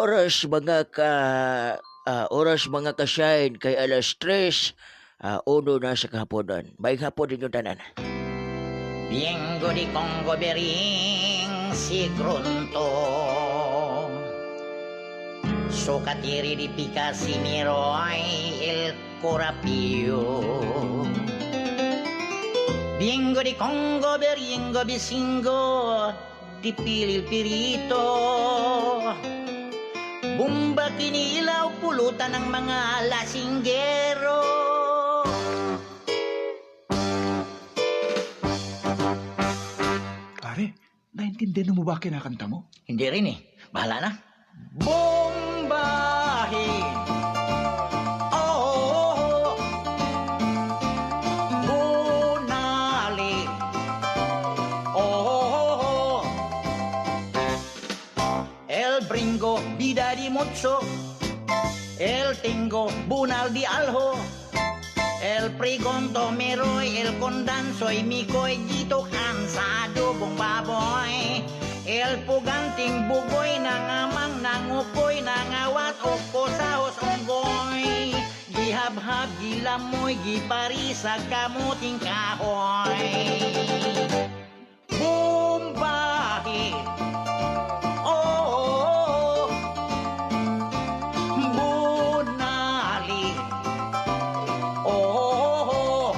Oras mga ka oras mga ka-shine kay alas 3 uno na sa kahaponon. May hapon ninyo tanan. Biengo di Congo bering si Grunto. Socatiri di Picasimiro ay el Corapio. Biengo di Congo beringo bisingo di Pilil Pirito. Bumba kinilaw pulutan ng mga lasinggero. Pare, naintindihan mo ba kinakanta mo? Hindi rin eh. Bahala na. Bombahe! Oh! Bunali! Oh! El bringo, bida di mutso. El tingo, bunal di alho. El pregonto meroy, el kondansoy, mikoy, gito sa adobong baboy. El puganting bugoy, nangamang nangukoy, nangawat, oko sahos unggoy. Gihabhab, gilamoy, giparisa, kamuting kahoy. Bombahe! Oh, bunali! Oh,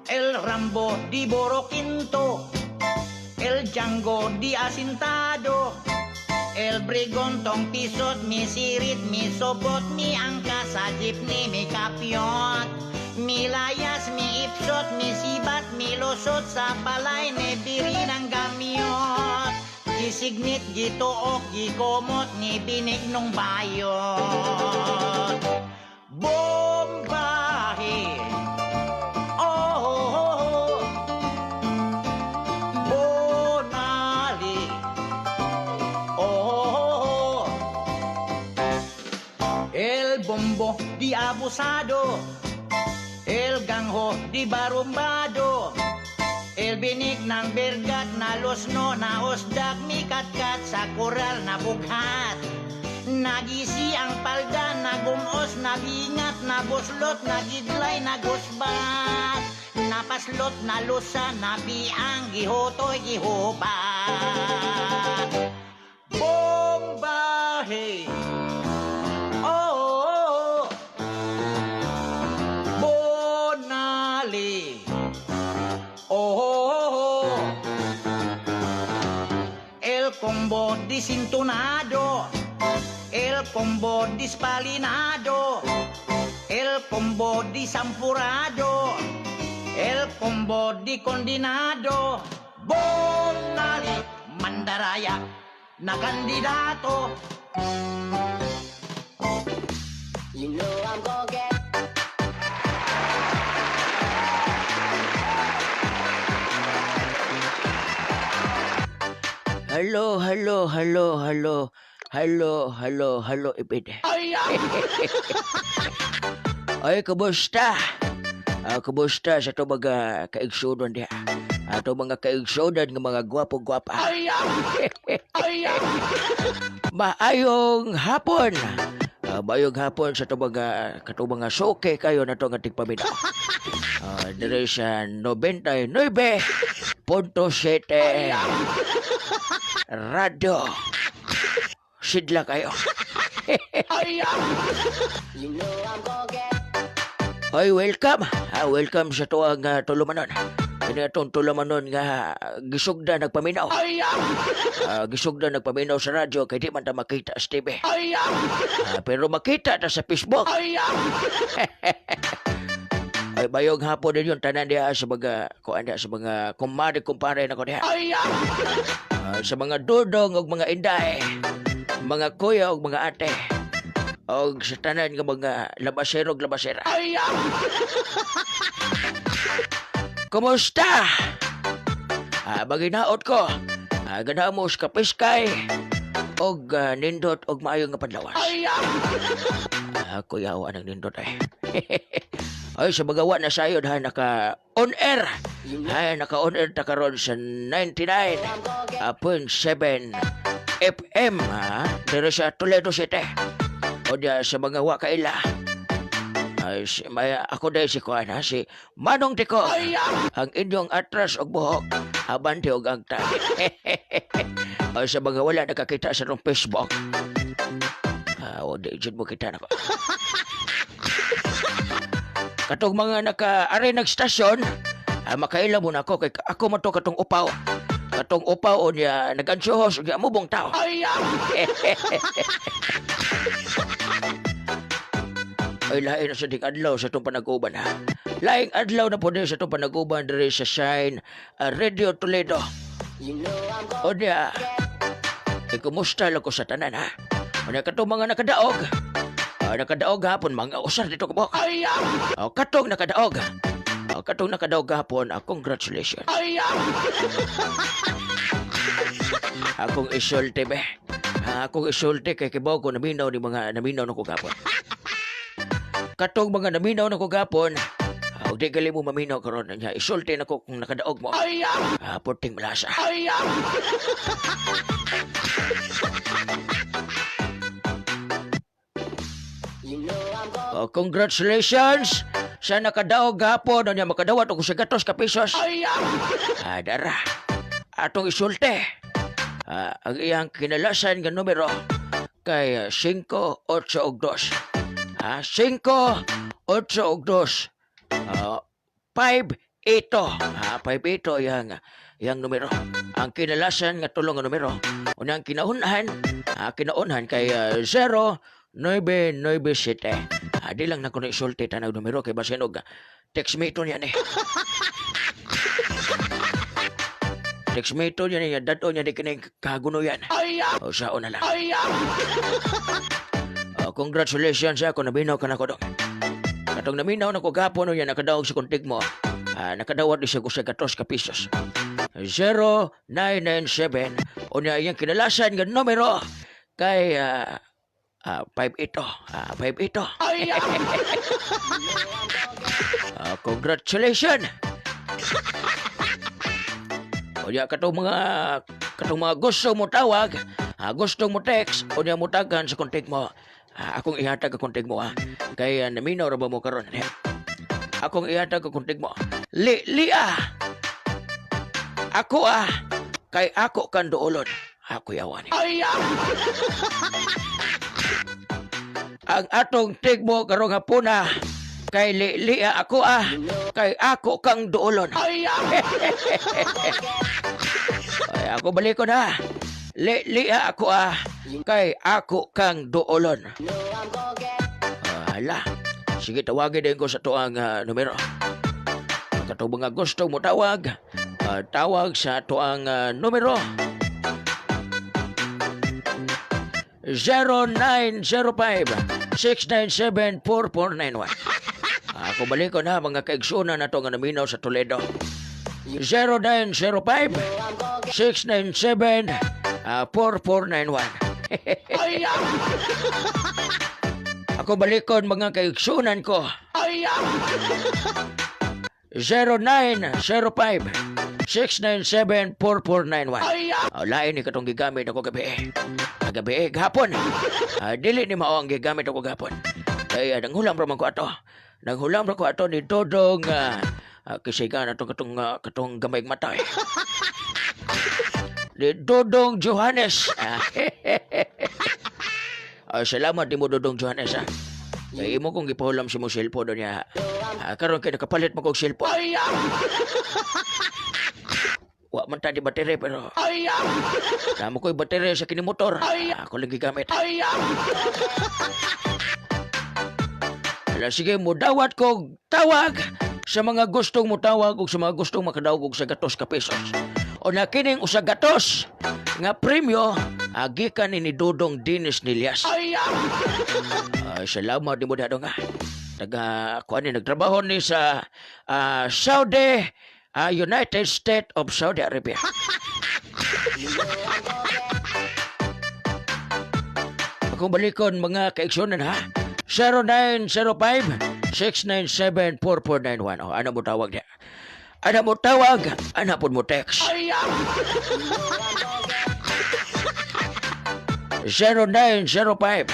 El Rambo di Boroquinto, El Django di Asintado, El Brigontong pisot, mi sirit, mi sobot, mi angka sa jeepney, mi kapyot, mi layas, mi ipsot, mi sibat, mi lusot sa balay, ni biri ng gamyot. Gisignit, gituok, gikumot, ni binig nung bayot. Bombahe! Oh, Bonali! Oh, El bombo di abusado, El gangho di barumbado, El binig ng bergat na lusno na osdak mi katkat sa koral na bughat. Nagisi ang palda, nagumos, nabingat, nabuslot, nagidlay, nagusbat. Napaslot, nalusa, nabiang, gihotoy, gihubat. Bombahe! Oh, Bonali! Oh, El combo disintonado, El combo dispalinado, El combo disampurado, El combo di kondinado, Bonali, mandaraya na kandidato. You know I'm gonna get Hello, hello, hello, hello. Hello, hello, hello, Ipid. Ay, kumusta? Kumusta sa itong mga kaigsunan diha? Ato mga kaigsunan nga mga gwapo-gwapa. Maayong hapon. Maayong hapon sa itong mga katong mga suke kayo na itong ating paminaw. Dire sa 99.7 Radyo. Sidla kayo. You know I'm gonna get Ay, welcome. Welcome sa tuwang tulumanon. Kini atong tulumanon nga gisugda nagpaminaw. Gisugda nagpaminaw sa radyo kay di man ta makita sa TV. Pero makita ta sa Facebook. Ay, bayong hapon din yun tanan diha sa mga kuan diha sa mga kumare kumpare nako diha. Sa mga dudong ug mga inday, mga kuya ug mga ate, og sa tanan nga mga labasero ug labasera. Kumusta? Maginaot ko. Ganahan mo sa kapiskay og nindot og maayo nga padlawas. Kuya, wa nang nindot ay. Ay, sa mga wa na sayod ha, naka on air. Ay, naka on air ta karon sa 99.7 FM ha, diri sa Toledo City. O diya sa mga wa kaila. Ay, si, may, ako dahil si Kuan ha, si Manong Tiko. Ang inyong atras og buhok, abante og agta. O sa mga wala nakakita sa atong Facebook. Ah, o di jud mo kita nako. Katong mga naka-ari nagstasyon, makaila mo na ako kay ako man to katong upaw. Katong upaw o niya nag-ansuhos o niya mubong tao. Ay, lain na sa ding adlaw sa itong panaguban ha. Laing adlaw na po din sa itong panaguban diri sa Shine Radio Toledo. You know I'm gonna O niya, kumusta lang ko sa tanan ha. O niya katong mga nakadaog. Nakadaog hapon, mga usar dito ko. O katong nakadaog. O katong nakadaog hapon, congratulations. Akong isulti be. Akong isulti kay kibaw ko naminaw ni mga naminaw na ko gapon. Katong mga naminaw na ko gapon, ug di gali mo maminaw karon nya isulti nako kung nakadaog mo. Puting malasa. You know I'm gonna Oh, congratulations sa nakadaog gapon nya makadawat og sa gatos ka pesos. Dara. Atong isulti. Ang iyang kinalasan nga numero kay 5 8 ug 2. 5 8 ug 2. 5 8. 5 8 iyang numero. Ang kinalasan nga tulo nga numero. Una ang kinaunhan kay 0 9 9 7. Di lang na ko na isulti tanag numero kay basin og text me ito niya ni. Text me ito niya niya dato niya di kining kagunoyan. O sao na lang. Oh, congratulations ako naminaw ka na ko dong. Katong naminaw na ko gapon niya nakadaog sa kontig mo. Nakadawat di siya sa gatos ka pesos. 0997 unya iyang kinalasan nga numero kay 5 ito. 5 ito. Congratulations. Unya katong mga gusto mo tawag, gusto mo text, unya mo tagan sa kontig mo. Akong ihatag ang kontig mo ha. Kay naminaw ra ba mo karon? Akong ihatag ang kontig mo. Li lia. Ako kay ako kan duolon. Ako yawan. Ang atong tigmo karong hapuna kay li lia ako kay ako kang duolon. Ay, ako balik ko na. Li lia ako kay ako kang duolon. Hala. Sige, tawagin din ko sa tuang numero. Katong mga gusto mo tawag, tawag sa tuang numero 0905 697 4491. Ako balik ko na mga kaigsunan na to nga naminaw sa Toledo. 0905 697 4491. Ako balikon mga kaigsunan ko. 0905 697 4491. Lain ni katong gigamit ako gabi. Gabi, gahapon. Dili ni mao ang gigamit ako gahapon. Kay nanghulam ra man ko ato. Nanghulam ra ko ato ni Dodong kisigan atong katong gamay mata. Ni Dodong Johannes. Salamat nimo Dodong Johannes ha. Kay imo kong gipahulam si mo cellphone niya. Karon kay nakapalit mo kog cellphone. Wa man ta di baterya pero namo ko'y baterya sa kini motor. Ako lang gigamit. Ala, sige, mudawat kog tawag sa mga gustong mutawag ug sa mga gustong makadawag og sa gatos ka pesos. O na kining usa gatos nga premyo gikan ni Dodong Dennis Nilias. Salamat nimo dadong ha. Taga kuan ni nagtrabaho ni sa Saudi, United States of Saudi Arabia. Akong balikon mga kaigsunan ha. 0905 697 4491. Oh, ano mo tawag niya? Ano mo tawag? Ano po mo text? 0905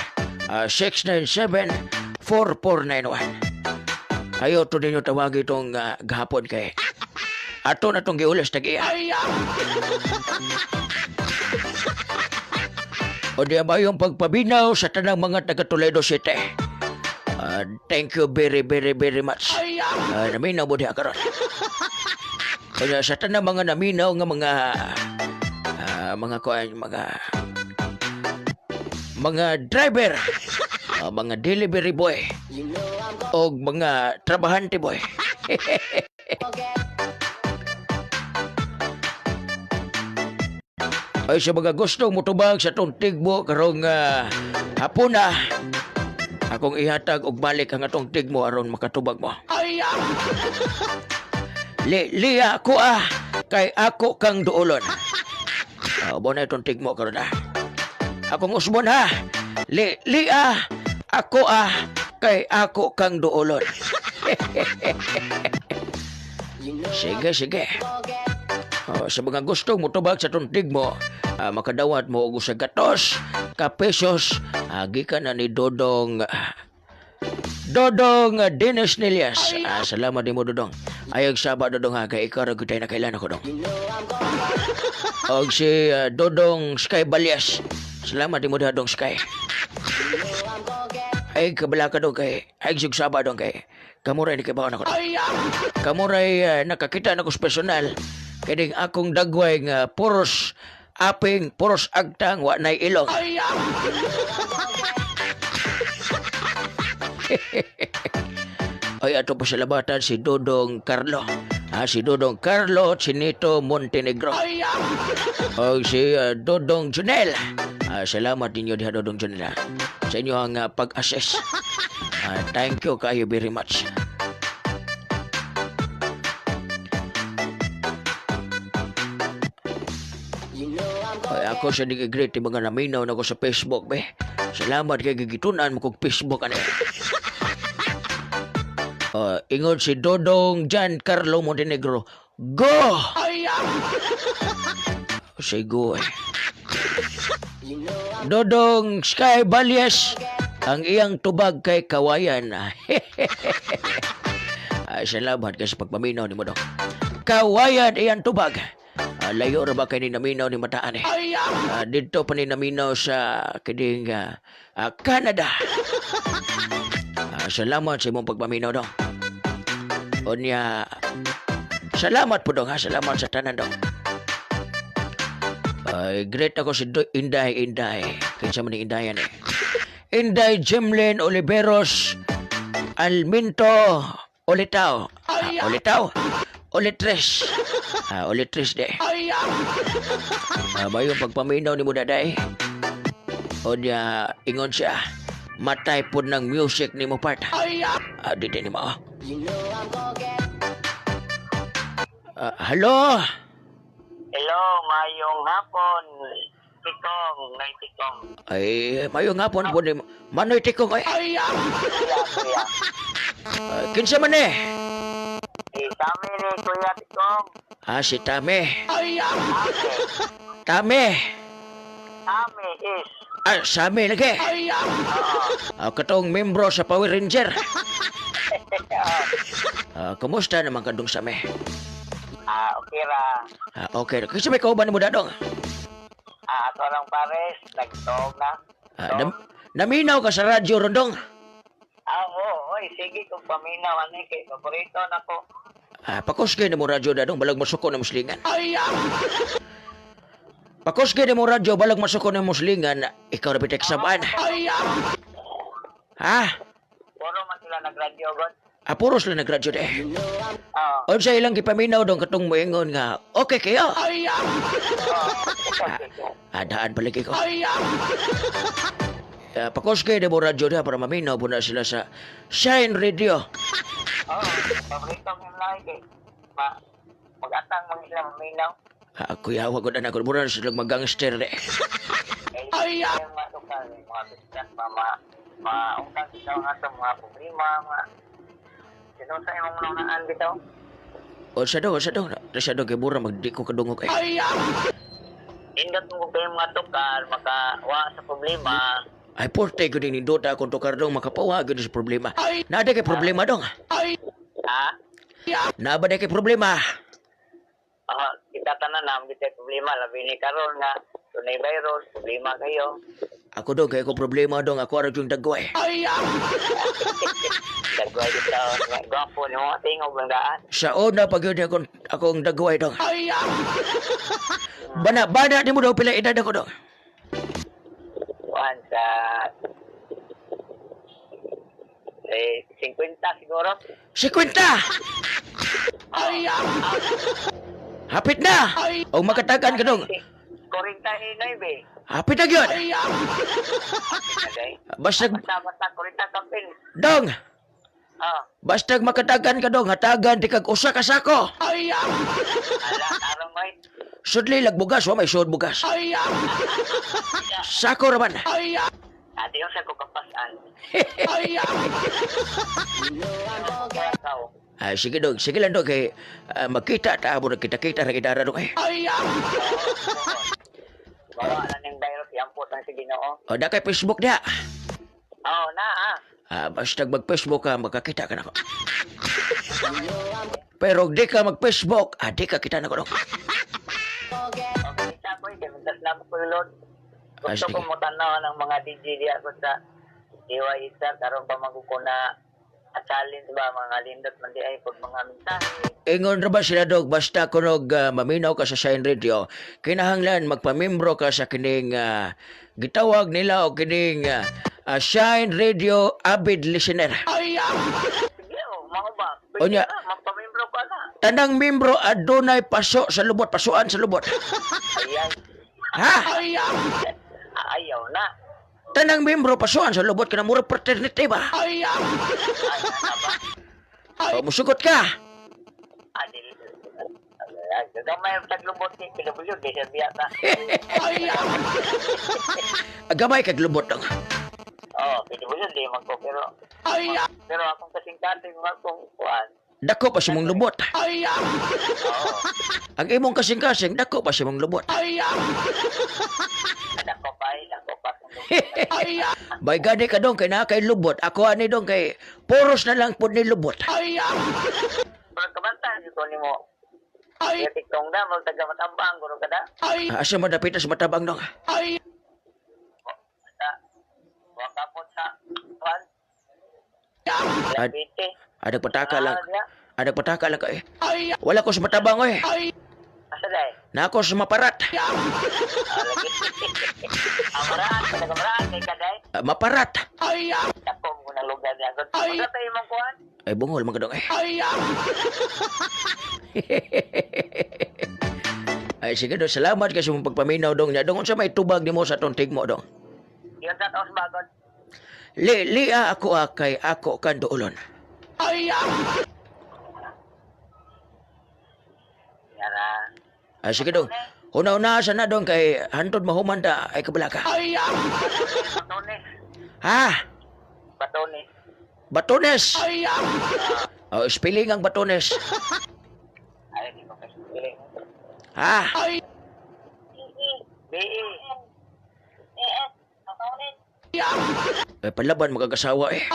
697 4491. Ayo to ninyo tawag itong gahapon kay ato na tong giulas tag-iya. O di ba yung pagpabinaw sa tanang mga taga Toledo City? Thank you very, very, very much. Naminaw mo diha karon. Kaya sa tanang mga naminaw nga mga mga kuan, mga driver, mga delivery boy, og mga trabahante boy. Ay, sa mga gustong mutubag sa tong tigbo karong hapuna, akong ihatag og balik ang atong tigmo aron makatubag mo. Liya ko kay ako kang duolon. Mo na itong tigmo karon ah. Akong usbon ha. Liya ako kay ako kang duolon. Sige, sige. Oh, sa mga gustong mutubag sa tuntig mo, makadawat mo og usa ka gatos ka pesos, gikan na ni Dodong Dodong Dennis Nilias. Salamat nimo, Dodong. Ayog saba, Dodong, ha, kay ikaw ra gyud na kailan ako, dong. Og si Dodong Sky Balias. Salamat nimo diha, Dong Sky. Ay kabala ka dong kay ay sug saba dong kay kamuray ni kay ako dong. Kamuray nakakita na ko sa personal kining akong dagway nga puros aping, puros agtang, wa nay ilong. Ay, ato pa sa labatan si Dodong Carlo. Si Dodong Carlo Chinito Montenegro. O si Dodong Junel. Salamat ninyo diha, Dodong Junel, ha, sa inyong pag-assess. Thank you kayo very much. Ay, ako sa nag-greet mga naminaw na ko sa Facebook, be. Salamat kay gigitunan mo kog Facebook ani. Ingon si Dodong Jan Carlo Montenegro. Go! Say go eh. Dodong Sky Balias, ang iyang tubag kay Kawayan. Ay, salamat kay sa pagpaminaw ni mo, dong. Kawayan iyang tubag. Layo ra ba kay ni naminaw ni mataan eh. Dito pa ni naminaw sa kining Canada. Salamat sa imong pagpaminaw, dong. Unya, salamat po, dong, ha, salamat sa tanan, dong. Ay, great ako si Inday, Inday. Kinsa man ni Indayan eh. Inday Jimlin Oliveros Alminto Olitaw. Olitaw. Olitres. Olitres de. Bayo pagpaminaw ni mo daday. Unya, ingon siya. Matay po ng music ni mo part. Di din ni mo. Hello? Hello, mayong hapon. Tikong, nay Tikong. Ay, mayo nga po ni Manoy Tikong ay. Kuya, kuya. Kinsa man eh? Si Tami ni Kuya Tikong. Si Tame. Tami. Tame. Tami is. Sami lagi. Katong membro sa Power Ranger. Kumusta naman kadong Sami? Okay ra. Okay. Kinsa may kauban mo dadong? Ako lang pares, nagtuog na. Naminaw ka sa radyo rondong. Oo, oy, sige kung paminaw ani kay paborito nako. Pakusgay na mo radyo dadong balag masuko na muslingan. Pakusgay na mo radyo balag masuko na muslingan. Ikaw ra bitek sabaan. Ha? Puro man sila nagradyo god. Puro sila nagradyo de. Unsa ilang gipaminaw dong katong moingon nga okay kayo. Daan palagi ko. Pakusgay na mo radyo diha para maminaw po na sila sa Shine Radio. Oo, paborito mo lang kay ma magatang man sila maminaw. Kuya, wag ko na ako. Mura na sila mag-gangster de. Ay, mga mga biskan, mga maungkang bitaw nga itong mga problema, mga sino sa imong nunaan bitaw? O sa daw, sa daw. Sa daw, kay mura magdi ko kadungog eh. Nindot mo kung kayo mga tukar, makawa sa problema. Ay, porte ko din nindota akong tukar dong, makapawa gyud sa problema. Naa kay problema dong. Ha? Naa ba kay problema? Ah, kita tanan na kita problema labi ni karon nga dunay virus, problema kayo. Ako dong, kay ko problema dong, ako ara yung dagway. Dagway kita nga gwapo ni mo tingog lang daan. Sa una pag yun akong, akong dagway dong. Bana, bana, di mo daw pila edad ako dong. Kuan sa eh 50 siguro. 50! Hapit na! O makatagan ka dong. 49. Hapit na yun! Okay. Basta, Basta basta 40 kapil. dong! Ah, Basta makatagan ka dong, hatagan di kag usa ka sako. ala tarong oy. Sudli lag bugas, wa may sud bugas. Sako raman. Ate yung sa kukapasan. Ikaw. Ay, sige dong, sige lang dong kay magkita ta amo kita-kita ra gidara dong eh. Bawa na ning virus yampot ang si Ginoo. O da kay Facebook dia. Oh, na ah. Ah, basta mag-Facebook ka, magkakita ka nako. Pero di ka mag-Facebook, ah, di ka kita nako dong. Okay, sa ko, kay mintas na ko Lord. Ah, Gusto sige. ko mo tanaw ng mga DJ diya ko sa DYSR karon pa man ko na a challenge ba mga lindot man di ay pag mga mensahe. Ingon ra ba sila dog basta kunog maminaw ka sa Shine Radio, kinahanglan magpamembro ka sa kining gitawag nila o kining Shine Radio avid listener. Sige, oh, mao ba? Pwede Unya. na, magpamembro ka na. Tanang membro adunay paso sa lubot, pasuan sa lubot. Ayan. Ha? Ayaw na. Tanang membro pasuan sa lubot kana mura fraternity ba? Ay, na ba? O, musugot ka. Adil. Ay, gamay ang taglubot kay PW, di siya biya ta. Gamay kag lubot dong. Oh, PW, di man ko, pero pero akong kasing-kasing mga kong kuan. Dako pa sa mong lubot. Oo. Ang imong kasing-kasing dako pa sa mong lubot. Dako pa eh, dako pa. Bay gani ka dong kay naa kay lubot. Ako ani dong kay puros na lang pud ni lubot. Pero kabantaan ko nimo. Ay. Tiktong da, mag taga matambang, guro ka da. Asa madapit sa matabang dong. Sa, wakapot sa, kuan. Ad- Labite. Adag pataka lang. Ah, diya. Adag pataka lang ka eh. Wala ko sa matabang oy. Asa day? Na ako sa maparat. Ah, lagi. Amaraan, taga maraan, kay ka day. Ah, maparat. Dako mo na lugar niya. Ay. Tayo mong kuan. Ay bungol mga dong eh. Ay sige dong, salamat kasi mong pagpaminaw dong. Nya dong unsa may tubag nimo sa atong tigmo dong. Yun sa taos bagod. Li lia ako kay ako kan duolon. Yara. Ay sige dong. Una-una sa na dong kay hantod mahuman ta ay kabalaka. Batones. Ha? Batones. Batones. Oh, spelling ang batones. Ay, di ko kasi piling. Ha? B.E. E.S. Batones. Eh, palaban magagasawa eh.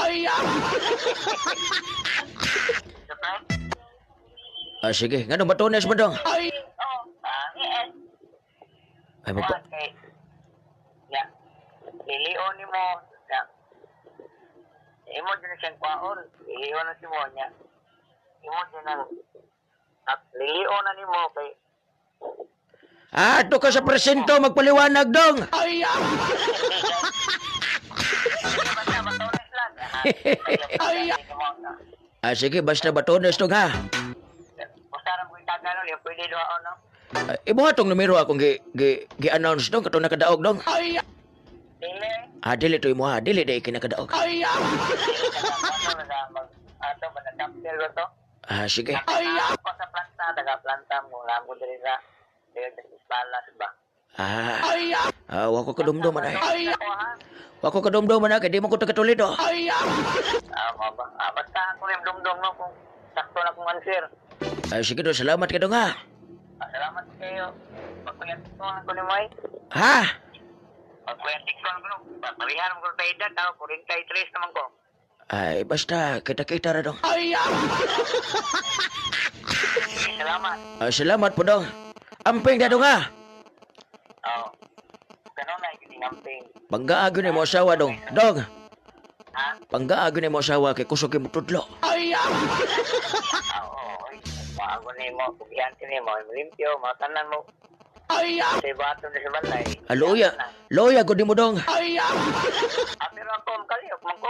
Surprise? Ah, sige, ngano batones mo dong? Oh, ah, E.S. Ay magpa Kuan kay ya. Lilion nimo ya. Imo din siyang kwaon. Lilion na si mo niya. Imo din ang at lilion na nimo kay Ah, ato ka sa presinto magpaliwanag dong. Basta batones lang. Ay. Ah, sige, basta batones dong ha. Basta ra mo itagalog, yung pwede doon no. Ah, imo atong numero akong gi gi gi-announce dong katong nakadaog dong. Dili. Ah, dili to imo ha, dili dai kinakadaog. Dili taga ano na mag ato ba na chapter ko to. Ah, sige. Ako sa planta, taga planta mo lang ko diri sa diri sa Palace ba. Ah. Ah, wa ko kadumdum ay. Ako ha. Wa ko kadumdum na kay di mo ko taga Toledo. Ah, ma ba? Ah, basta ako rin dumdum no kung sakto na kong answer. Ay, sige dong, salamat ka dong ha. Ah, salamat kayo. Magkuyantikon ko ni Moy. Ha? Magkuyantikon ko no. Parihan mo ko sa edad, tao, 43 naman ko. Ay, basta kita-kita ra dong. Sige, salamat. Ay, salamat po dong. Amping na dong ha. Oo. Ganun na, ikingamping. Panggaag yun mo asawa dong. Dong, Ha? panggaag yun mo asawa kay kusog mo tudlo. Oo, oy. Maago ni mo, kugihan ni mo, limpyo, matanan mo. Sa ibato na sa balay. Ah, luya. Luya gud nimo dong. Ah, pero ako, ang kaliyok, man ko,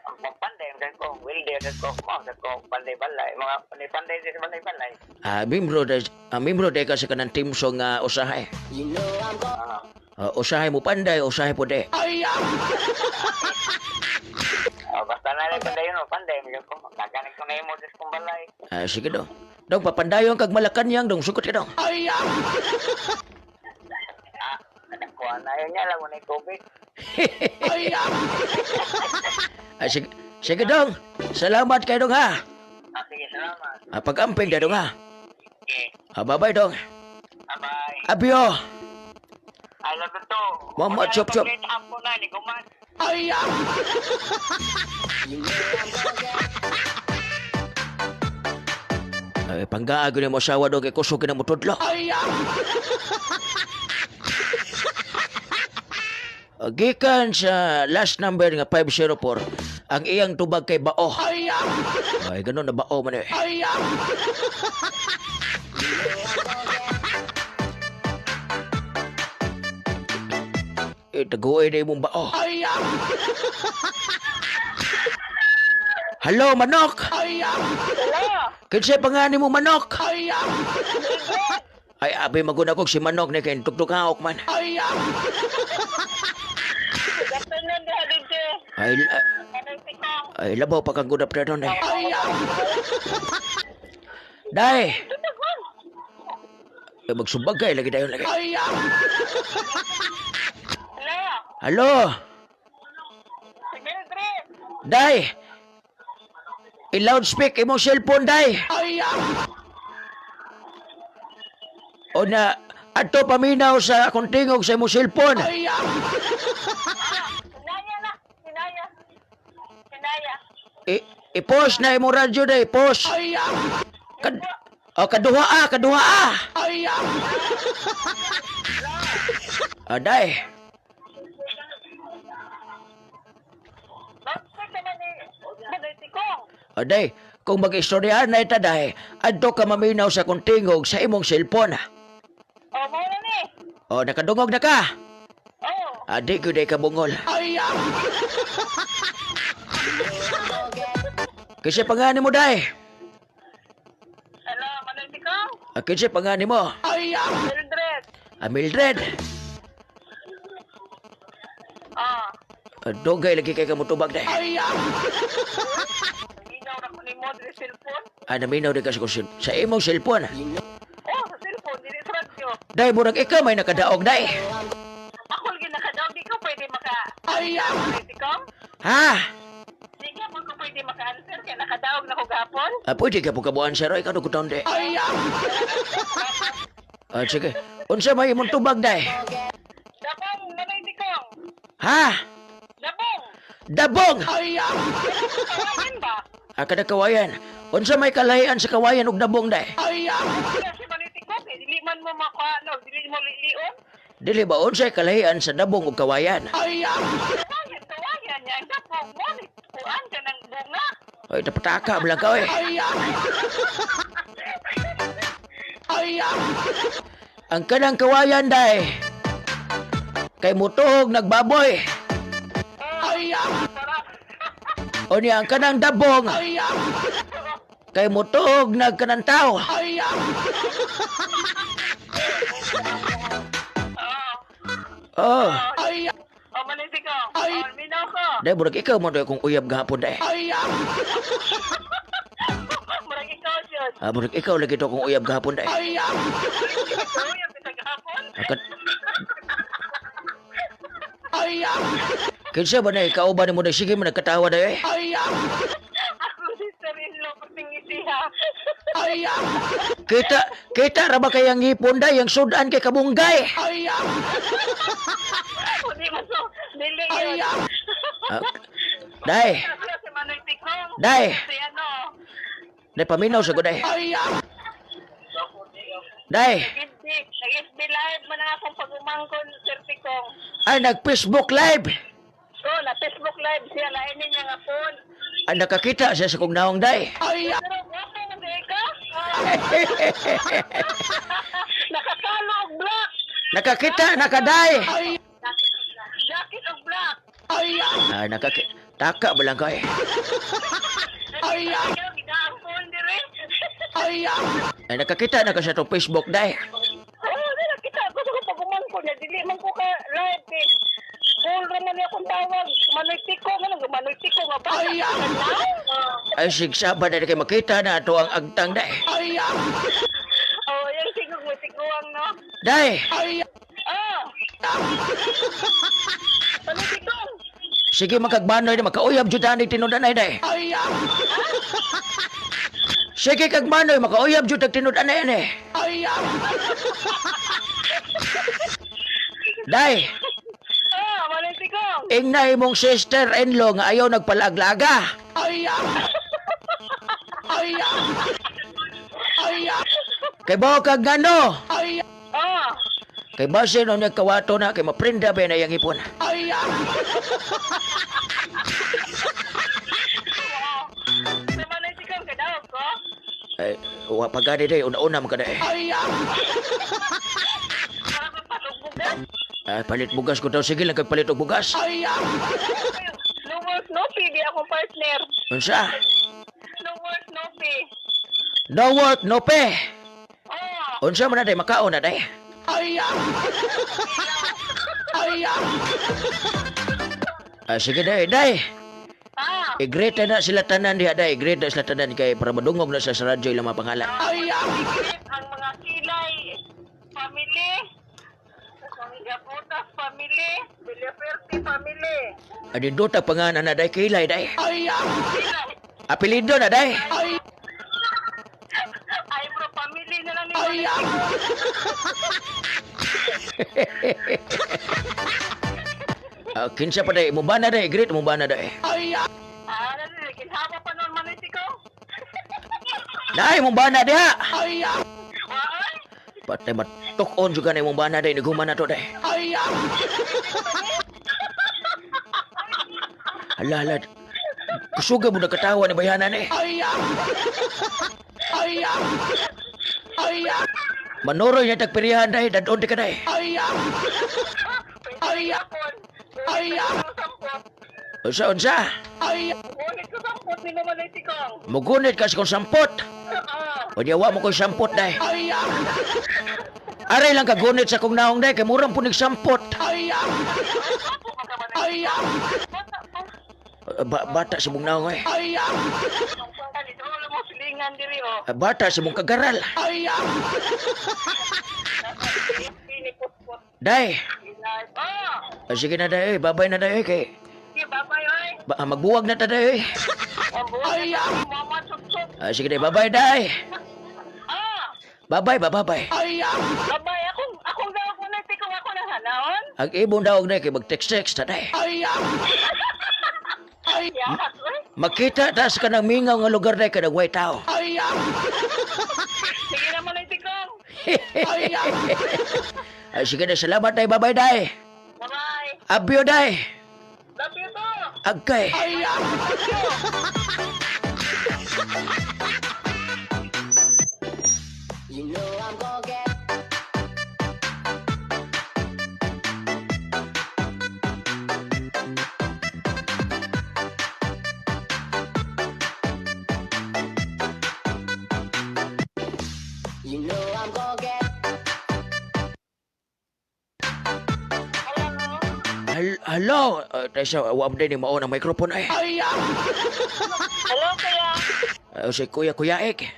ang panday, ang ko, welder, ang ko, ang ko, panday balay, mga panday-panday sa balay balay. Ah, mimbro day ka sa kanang team song nga usahay. You know I'm gon' Ah, Ah, usahay mo panday, usahay po de. ah, basta na lang panday yun, panday, mo ko, gaganig ko na yung modus kong balay. Ah, sige dong. Dong, papandayon kag Malacanang dong, sugot ka dong. Ah, nakakuha na yun niya, lang mo na yung tubig. Ah, sige, sige dong. Salamat kay dong ha. Ah, sige, salamat. Ah, pag-amping na dong ha. Okay, Ah, bye-bye dong. bye-bye. Abyo. I love you too. Mama, chop, chop. Hapon na, ni Guman. You know I'm gon' get Ay, panggaag yun mo asawa dong kay kusog na mo tudlo. Ah, gikan sa last number nga 504, ang iyang tubag kay bao. Ay, ganun na bao man eh. Eh, taguin na imong bao. Hello, manok! Hello. Kinsay pangani mo manok? Ay, abi maguna kog si manok ni kay tugtughaok man. Good afternoon, diha DJ. Ay, ay, Anong tikong? ay labaw pa kang good afternoon eh. Day! Eh, magsubag kay lagi dayon lagi. Hello. Hello! Si Mildred. Day! I-loudspeak imong cellphone, Day! O na, adto paminaw sa akong tingog sa imong cellphone. Sinaya na. Sinaya. Sinaya. I-post na imong radyo, Day. Post. Kad oh, kaduha ah, kaduha ah. Ah, Day. Loudspeak naman ni Manoy Tikong. Ah, Day. Kung mag-istoryahan na ita, Day, adto ka maminaw sa akong tingog sa imong cellphone. O, mo na ni. O, nakadungog na ka. Oh. Ah, di ko day kabungol. Kasi pangani mo, Day. Hello, Manoy Tikong. Ah, kinsa pangani mo? Mildred. Ah, Mildred. Ah. Ah, dugay lagi kay kamutubag, Day. Minaw na ko ni mo diri cellphone. Ah, naminaw di ka sa, sa imong cellphone. Oh, sa cellphone diri sa radyo. Day, murag ikaw may nakadaog, Day. Ako lagi nakadaog di ka pwede maka. Manoy Tikong. Ha? Di ka mo ko pwede maka-answer kay nakadaog na ko gapon. Ah, pwede ka po kabuan, sir. Ikaw dugutan, Day. Ah, sige. Unsa may imong tubag, Day? Dabong, Manoy Tikong. Ha? Dabong. Dabong! Kawayan ba? Ah, kada kawayan. Unsa may kalahian sa kawayan ug dabong, Day? Kaya si Manoy Tikong, eh, dili man mo makuha, dili mo lilion. Dili ba unsay kalahian sa dabong ug kawayan? Kawayan, kawayan niya. Ang dabong mo, ni kuan ka ng bunga. Ay, napataka lang ka, eh. Ang kanang kawayan, day. Kay mutuhog nagbaboy. Sarap. O niya, ang kanang dabong. Kay mutuhog nagkanang tao. Oo. Oh. Oh, Manoy Tikong. Oh, minaw ko. Day, murag ikaw mo doy kung uyab gahapon, day. Murag ikaw yun. Ah, murag ikaw lagi to kung uyab gahapon, day. Ikaw yung pitagapon. Akat... Kinsa ba na ikaw ba ni mo na sige mo nagkatawa day? Ako sister-in-law, patingin siya. Kita, kita ra ba kay ang ngipon day, ang sudan kay kabunggay. Hindi mo so, dili yun. Ah, day, Si Manoy Tikong. day. Si ano, Day, paminaw sa ko, day. Day, nag-FB, nag-FB live man ang akong pag-umangkon, Sir Tikong. ay nag-Facebook live. So, na Facebook live siya, lain niya nga phone. Ay nakakita siya sa kong naong, day. Pero, guwapo mo di ka? Nakakalo og black. Nakakita, nakaday. Jacket og black. Ay, nakakita. Taka ba lang ka eh. Ay, Ikaw, ginaang dire. Ay, nakakita na ka sa itong Facebook, day. Oo, di nakita ko sa kong pag-umangkon niya. Dili man ko ka live eh. Full raman niya akong tawag. Manoy Tiko, nga nang Manoy Tiko nga ba? Ay, Ay, sigsaba na kay makita na ato ang agtang, day. Oh, yung sigog mo, siguang, no? Day, Ah! Manoy Tiko! sige makagbanoy na makauyab jud ani tinud-anay, day. Sige kagbanoy, makauyab jud tag tinud-anay ani. Day, Ah, Manoy Tiko! ingna imong sister-in-law nga ayaw nagpalaglaga. Kay bawo kag ngano? Ah! Kay base no nagkawato na kay maprinda ba na yang ipon. Si Manoy Tiko, kadawag ko? Ay, wa pa gani day, una-una man ka day. Para ko palugbugan. Ay, palit bugas ko daw sige lang kag palit og bugas. No work, no pay, di akong partner. Unsa? No work, no pay. No work, no pay. Ah! Unsa man na day makaon na day. Ah, sige day, day. Ah! I-greet na sila tanan diha day, i-greet na sila tanan kay para madungog na sila sa radyo ilang mga pangalan. Ang mga kilay, family, Gaputas family, Villaferte family. Anindota pangalan na day kilay day. Kilay, Apelido na day. ay bro, family na lang ni Manoy Tiko. Ah, kinsa pa day, mo ba na day, greet mo ba na day. Ah, ano, kinhaba pa noon Manoy Tiko. Day mo ba na diha? Ay, Patay matukon juga na imong bana day niguman na to day. Hala hala. Kusuga mo nagkatawa ni bayanan eh. Manoroy na tagpirihan day, dadon di ka day. ay, ay, sampot. Unsa unsa? Ngunit ko sampot ni Manoy Tiko. Mugunit ka sa kong sampot. Ah, O di wa mo kong sampot day. Aray lang kagunit sa kong naong day kay murang punig sampot. apo ka sa Manoy Bata pa. Bata sa mong naong eh. Dito wala mo silingan diri oh. Bata sa mong kagaral. Pinipot-pot. Day. Ah, Sige na day, eh. Babay na day eh, kay sige, bye-bye oy. ba, magbuwag na ta day. Eh. Ang buhay na mama chup-chup. Sige day, babay day. Ah, Babay ba babay. babay akong akong dawag mo na tikong ako na hanaon. Ang ibon daog day kay mag-text-text ta day. Yahat oy. Makita ta sa kanang mingaw nga lugar day kanang way tao. Sige na mo na tikong. Ay, sige na, salamat day, babay day. Bye-bye. Abyo day. Love you too. Agkay. You know I'm gonna get. You know I'm gonna get. Hello. Tayo sa wam day ni mao ng microphone ay. Hello kuya. Si Kuya Kuya Ek.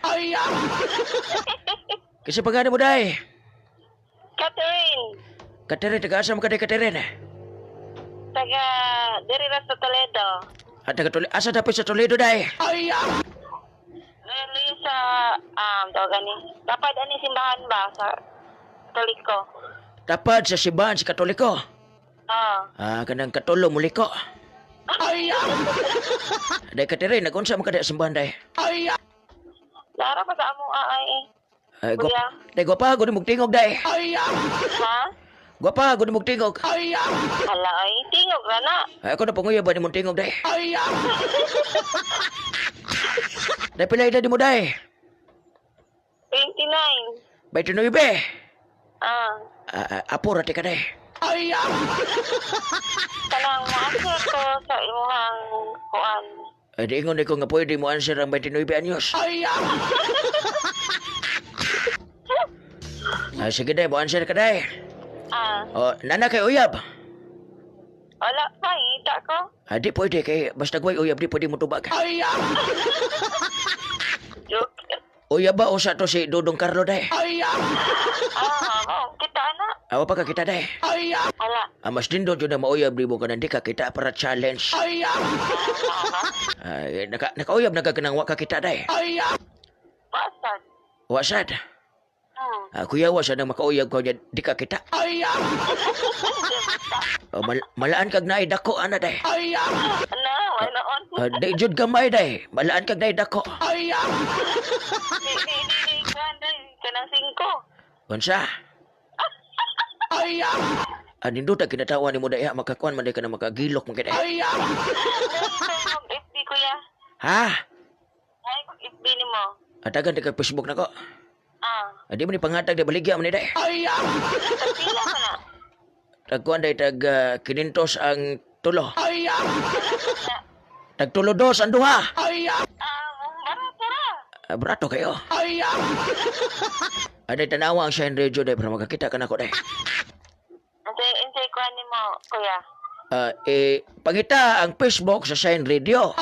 Kasi pagano mo day. Catherine. Katerin, taga-asa mo ka day, Katerin? Taga diri ra sa Toledo. At taga Toledo, asa dapit sa Toledo day? Lili. sa tawag ani. Tapad ani simbahan ba sa Katoliko? Tapad sa simbahan sa Katoliko. Ah. Ah, kanang katulo muliko. Day Catherine, nagunsa man ka diha sa simbahan day? Lara pa sa among aay eh. Ay, guwap, Kuya. day gwapa, gud mong tingog day. Ha? Gwapa, gud mong tingog. Hala ay, tingog ra na. Ay, ako na panguya ba ni mong tingog day? Day pila edad mo day? 29. 29. Ah. Ah, ah, apo ra ti ka day. Kanang mo-answer ko sa imuhang kuan. Ay, di ingon ko nga pwede mo answer ang 29 anyos. Ah, sige day, mo answer ka day. Ah, O, nana kay uyab. wala pa ita ko. Ah, di pwede kay basta gway uyab di pwede mo tubag. Joke. Uyab ba usa to si Dudong Carlo day? Ah, oh, kita na. Awa pa ka kita day. Wala. Ah, mas nindot yun na mauyab di mo kanan di ka kita para challenge. Ay, nakauyab na ka kanang wa ka kita day. Pasad. Wasad. Hmm. Ah, kuya wasad nang makauyab ko niya di ka kita. Oh, malaan kag naay dako ana day. Ano, wala on. Ah, di jud gamay day. Malaan kag naay dako. Di, di, di, di, kuan day. Kanang 5. Unsa? Ah, nindot ang kinatawa ni mo day ha, makakuan man day ka na makagilok man kay day. Ay, mag FB kuya. Ha? Ay, mag FB ni mo. Atagan di ka Facebook nako. Ah, Ah, di mo ni pangatag di baligya man ni day. tagpila ka na. Tagkuan day tag 500 ang tulo. Tag tulo dos ang duha. Ah, barato ra. Ah, barato kayo. Aday tanawa ang Shine Radio day para makakita ka nako day. Unsay, unsay kuan ni mo, kuya? Ah, eh, pangita ang Facebook sa Shine Radio.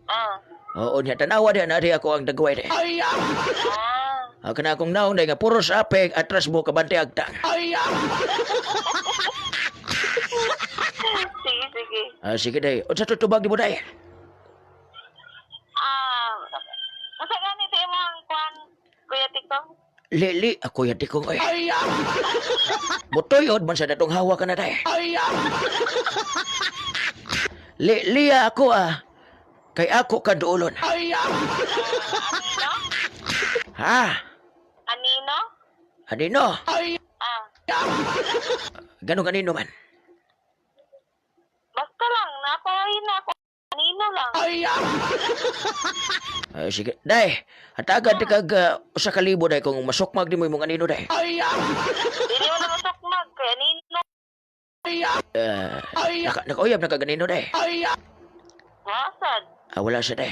Ah. Oo niya tanawa diha na ako ang dagway day. Ah. Ah, kana akong naong day nga puros apek atras mo kabante agta. Sige, sige. Ah, sige day. Unsa tutubag di mo day? Ah, unsa gani ti imong kuan, Kuya Tikong? Lili, ako yati kong ay. Mutuyod man sa datong hawa ka na day. Lilia ako ah. Kay ako ka duolon. Anino? Ha? Anino? Anino? Ah, Ganon kanino man. basta lang, napahin na ako. Anino lang. Ay, sige. Day, hatagan ti kag 1,000 day kung masukmag di mo imong anino day. Dili mo na masukmag kay anino. Eh, nakauyab na kag anino day. Wasad. Ah, wala siya day.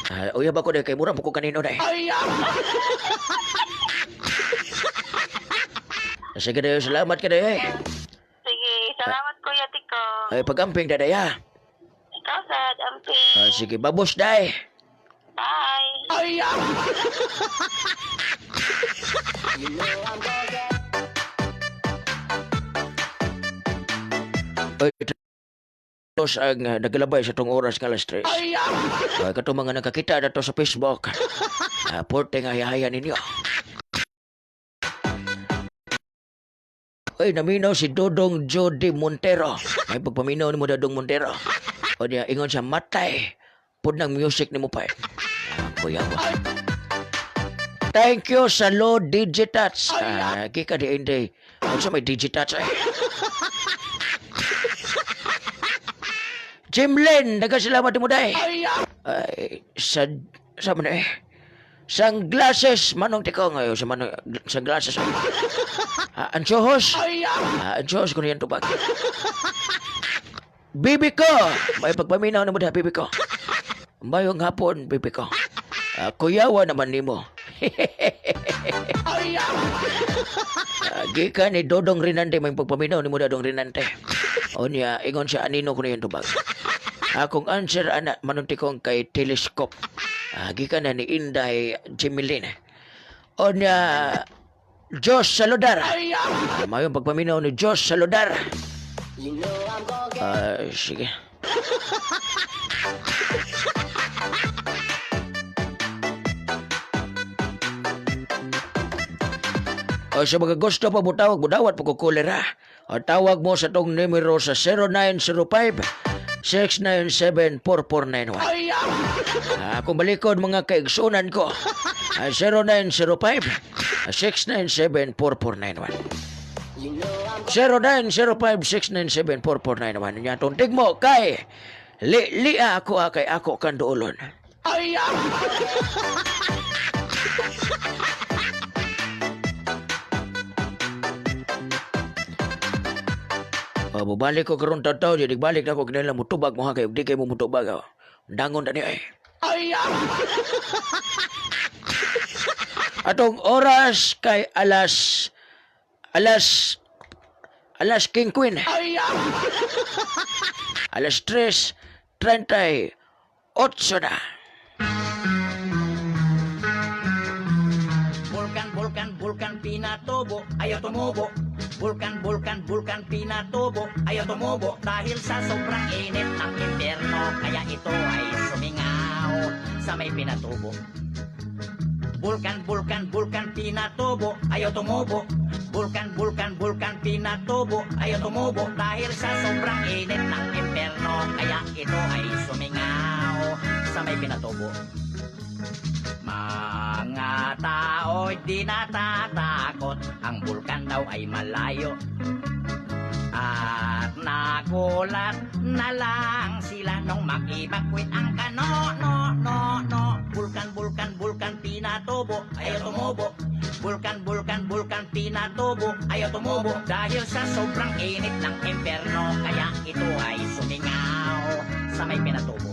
Ah, uyab ako day kay mura mo ko kanino day. Sige day, salamat ka day. Eh. Sige, salamat Kuya Tikong. Ay, pagamping day ha. Ikaw sad, amping. Ah, sige, babos day. Bye. Ay, tos ang naglabay sa tong oras nga alas 3. Ay, katong mga nakakita na to sa Facebook. Porte nga hayahayan ninyo. Ay, naminaw si Dodong Jody Montero. Ay, pagpaminaw ni mo Dodong Montero. O niya, ingon siya, matay. Pud ng music ni mo pa. Kuya ba? Thank you sa Lord Digitats. Ah, kika di hindi. Unsa may Digitats eh? Jim Lin, nagkasalamat mo day. Ay, sa man eh. Sunglasses, manong tiko ngayon sa manong sunglasses. Ah, anchohos. Ah, anchohos ko niyan tubag. Bibi ko, may pagpaminaw na mo da, bibi ko. Mayong hapon, bibi ko. Ah, kuyawa naman nimo. Ah, gikan ni Dodong Rinante, may pagpaminaw ni mo Dodong Rinante. O niya, ingon siya, anino ko niyan tubag. Akong answer, ana, manuntikong kay telescope. Ah, gikan na ni Inday Jimilin. O niya, Diyos Saludar. Ah, mayong pagpaminaw ni Diyos Saludar. Ah, sige. O sa mga gusto pa mutawag, mudawat pa ko kolera. O tawag mo sa tong numero sa 0905 697 4491. Kung balikod mga kaigsunan ko, 0905 697 4491. 0905-697-4491. Nya tong tigmo kay li lia ako ah, kay ako kan duolon. Oh, bubalik ko karon taw di balik na ko kinahanglan mutubag mo ha kay di kay mo mutubag oh. Dangon tani ay. Atong oras kay alas alas alas King Queen. Alas 3:38 na. Vulkan, vulkan, vulkan, Pinatubo, ayaw tumubo. Vulkan, vulkan, vulkan, Pinatubo, ayaw tumubo. Dahil sa sobrang init ng impyerno, kaya ito ay sumingaw sa may Pinatubo. Vulkan, vulkan, vulkan, Pinatubo, ayaw tumubo. Vulkan, vulkan, vulkan, Pinatubo, ayaw tumubo. Dahil sa sobrang init ng impyerno, kaya ito ay sumingaw sa may Pinatubo. Mga tao'y di natatakot, ang bulkan daw ay malayo. At nagulat na lang sila nung mag-evacuate ang kano, no, no, no. Bulkan, bulkan, bulkan, Pinatubo, ayaw tumubo. Bulkan, bulkan, bulkan, Pinatubo, ayaw tumubo. Dahil sa sobrang init ng impyerno, kaya ito ay sumingaw sa may Pinatubo.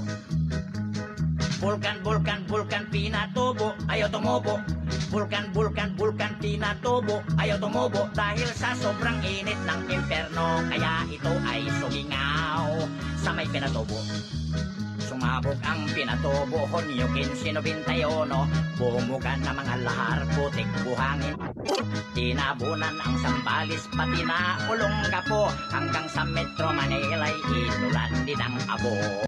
Vulkan, vulkan, vulkan, Pinatubo, ayaw tumubo. Vulkan, vulkan, vulkan, Pinatubo, ayaw tumubo. Dahil sa sobrang init ng impyerno, kaya ito ay sumingaw sa may Pinatubo. Sumabog ang Pinatubo, Hunyo 1591, bumuga na mga lahar, putik, buhangin. Tinabunan ang Sambales, pati na Olongapo, hanggang sa Metro Manila, itulan din ang abo.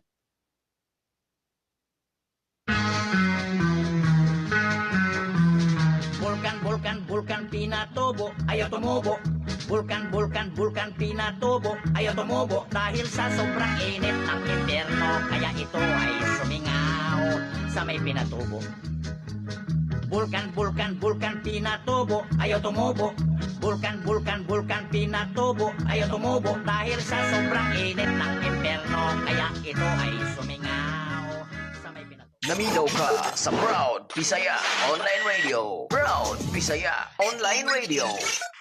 Vulkan, vulkan, vulkan, Pinatubo, ayaw tumubo. Vulkan, vulkan, vulkan, Pinatubo, ayaw tumubo. Dahil sa sobrang init ng impyerno, kaya ito ay sumingaw sa may Pinatubo. Vulkan, vulkan, vulkan, Pinatubo, ayaw tumubo. Vulkan, vulkan, vulkan, Pinatubo, ayaw tumubo. Dahil sa sobrang init ng impyerno, kaya ito ay sumingaw sa may Pinatubo. Naminaw ka sa Proud Bisaya Online Radio. Proud Bisaya Online Radio.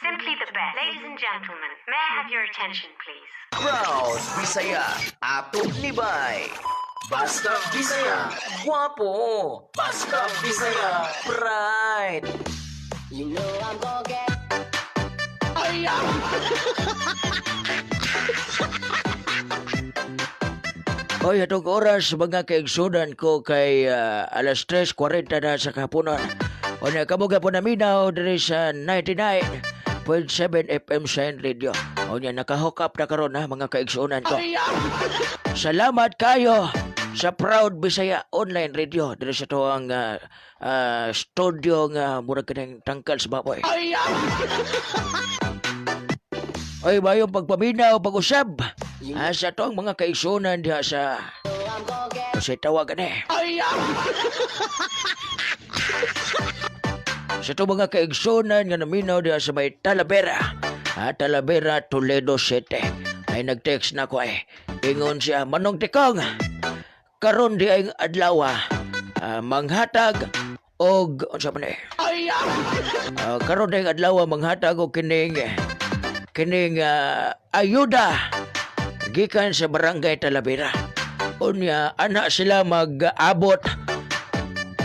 Simply the best. Ladies and gentlemen, may I have your attention, please? Proud Bisaya. Atog Libay. Basta Bisaya. Guwapo. Basta Bisaya. Pride. You know I'm gonna get. Hoy, atong oras mga kaigsunan ko kay alas 3:40 na sa kahaponan. O na kamo po naminaw diri sa 99.7 FM Shine Radio. O nya naka-hook up na karon ha mga kaigsunan ko. Salamat kayo sa Proud Bisaya Online Radio diri sa tuang studio nga murag kanang tangkal sa baboy. Oy, bayong pagpaminaw, pag-usab. Sa tuang mga kaigsunan diha sa kasi tawagan eh. Sa itong mga kaigsunan nga naminaw diha sa may Talavera. Ha, Talavera, Toledo City. Ay nag-text na ko eh. Ingon siya, Manong Tikong, karon di ay adlaw manghatag og unsa man eh. Karon di ay adlaw manghatag og kining kining ayuda gikan sa Barangay Talavera. Unya ana sila mag-abot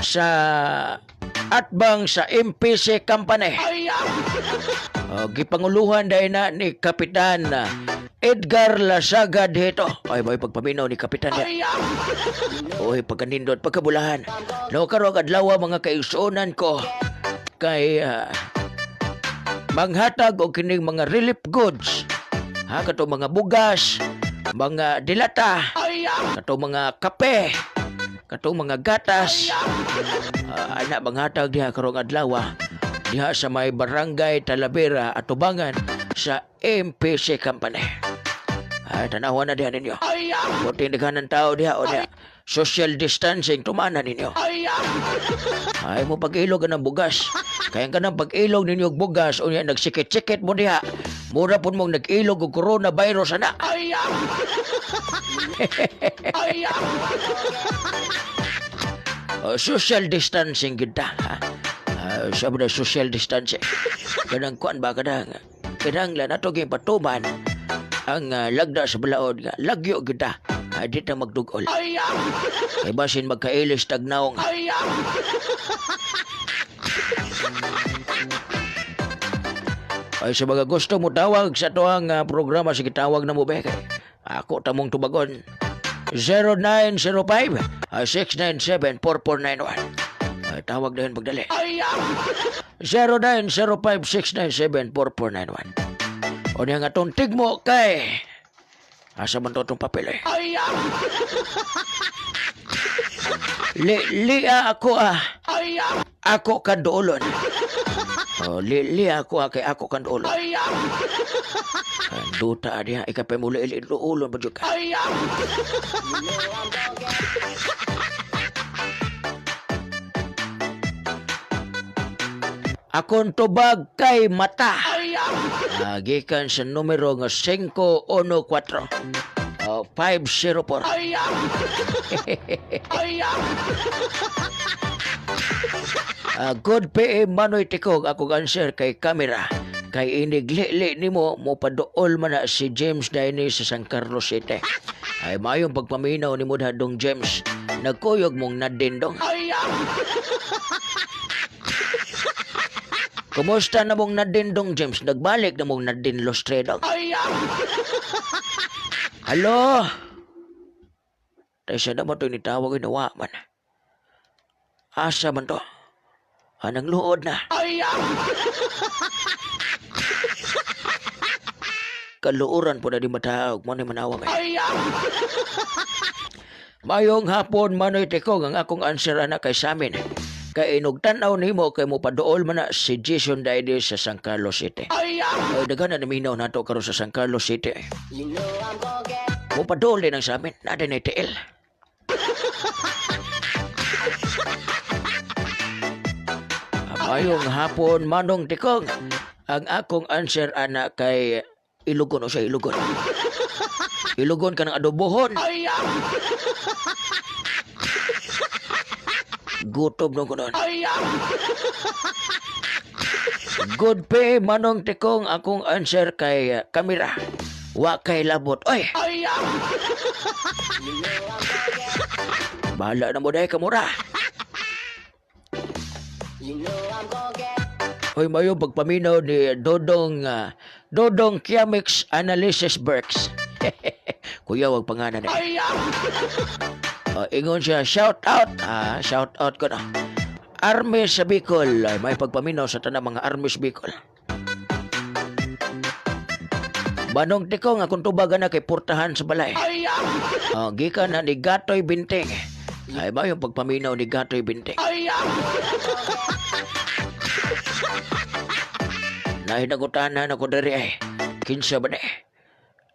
sa atbang sa MPC Company. Oh, gipanguluhan dahil na ni Kapitan Edgar Lasaga dito. Ay, may pagpaminaw ni Kapitan niya. Oy, pagkanindot, pagkabulahan. No, karon adlaw mga kaigsuonan ko kay manghatag og kining mga relief goods. Ha, kato mga bugas, mga dilata, kato mga kape, kato mga gatas. Ana manghatag diha karong adlaw. Diha sa may Barangay Talavera, atubangan sa MPC Company. Ay, tanawa na diha ninyo. Buti daghan ng tao diha o diha. Social distancing, tumana ninyo. Ay mo pag-ilog ng bugas. Kaya ka ng pag-ilog ninyo og bugas, unya nagsikit-sikit mo diha. Mura pud mong nag-ilog og coronavirus ana. Social distancing kita. Ha? Sabi na social distancing. Kanang kuan ba kanang kinahanglan ato gyud patuman ang lagda sa balaod nga lagyo kita. Di ta magdugol. Kay basin magkailis tag naong. Ay sa mga gusto mo tawag sa tuang programa, sige tawag na mo be. Kay ako tamong tubagon. 0905 697 4491. Ay, tawag na yun pagdali. 0905 697 4491. O niya nga itong tigmo kay asa man to itong papel eh. Li, lia ako ah. Ako kanduolon. Oh, li, lia ako ah, kay ako kanduolon. Duta diha ikapay muli ili duolon ba jud ka. Akong tubag kay mata. Gikan sa numero nga 514. Oh, 504. Good PM Manoy Tikog, ako answer kay camera. Kay iniglili nimo mo paduol man na si James Daini sa San Carlos City. Ay mayong pagpaminaw nimo dong James. Nagkuyog mong nadindong. Kumusta na mong nadindong James? Nagbalik na mong Nadine Lustredong. Halo? Tayo siya naman ito nitawag yung nawa man. Asa man to? Anang luod na. Kaluuran po na di matawag mo ni manawag ay. Mayong hapon Manoy Tikog, ang akong answer ana kay samin. Kay inog tan-aw nimo kay mo paduol man na si Jason Daide sa San Carlos City. Ay daghan na naminaw nato karon sa San Carlos City. You know I'm gonna get. Mo paduol din ang sa amin, na din tiil. Mayong hapon Manong Tikong. Ang akong answer ana kay Ilugon o siya Ilugon. Ilugon ka ng adobohon. Gutom nung kunon. Good pay Manong Tikong, akong answer kay kamera. Wa kay labot. Oy. Bahala na mo dahil kamura. You know I'm gonna get. Hoy, mayo pagpaminaw ni Dodong Dodong Kiamix Analysis Berks. Kuya, wag pangalan eh. Ingon siya, shout out. Shout out ko na. Army sa Bicol. Ay, may pagpaminaw sa tanang mga Army sa Bicol. Banong Tikong, akong tubagan na kay portahan sa balay. Gikan na ni Gatoy Binting. Ay ba yung pagpaminaw ni Gatoy Binting? Nahinagutan na ako diri ay. Kinsa ba ni?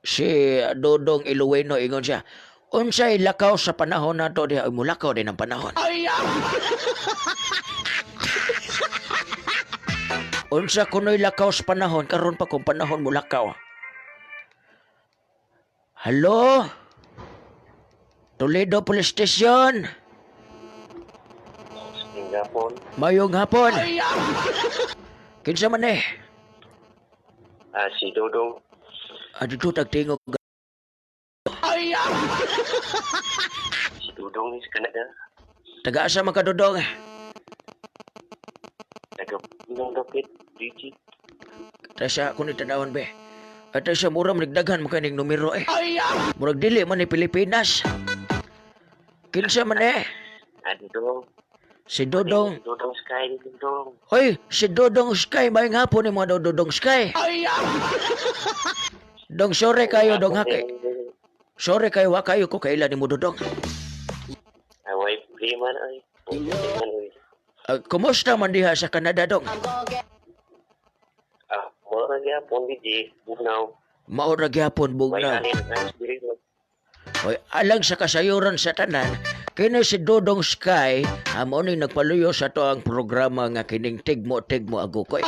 Si Dodong Iluweno, ingon siya. Unsay lakaw sa panahon nato diha? Ay, mulakaw din ang panahon. Unsa kuno'y lakaw sa panahon? Karon pa kung panahon mulakaw. Hello? Toledo Police Station. Singapore. Mayong hapon. Kinsa man eh? Si Dodong. Adto tagtingog. Si Dodong is Canada. Taga-asa man ka, Dodong? Taga Pinang Dapit, Digit. Tasa ako ni tanawon be. At sa mura manigdaghan mo kaning numero eh. Murag dili man ni Pilipinas. Kinsa man eh? Dodong. Si Dodong. Dodong Sky, Dodong. Hoy, si Dodong Sky, may hapon ni mga Dodong Sky. Dong, sorry kayo, dong haki. Sorry kayo, wa kayo ko kailan ni mo Dodong. Away, free man ay. Man ay. Kumusta man diha sa Canada, dong? Ah, mo ra gyapon, DJ. Bugnaw. Mao ra gyapon, May bugnaw. alin ang diri. Oy, alang sa kasayuran sa tanan, kini si Dodong Sky, mao ni nagpaluyo sa to ang programa nga kining Tigmo Tigmo Agukoy.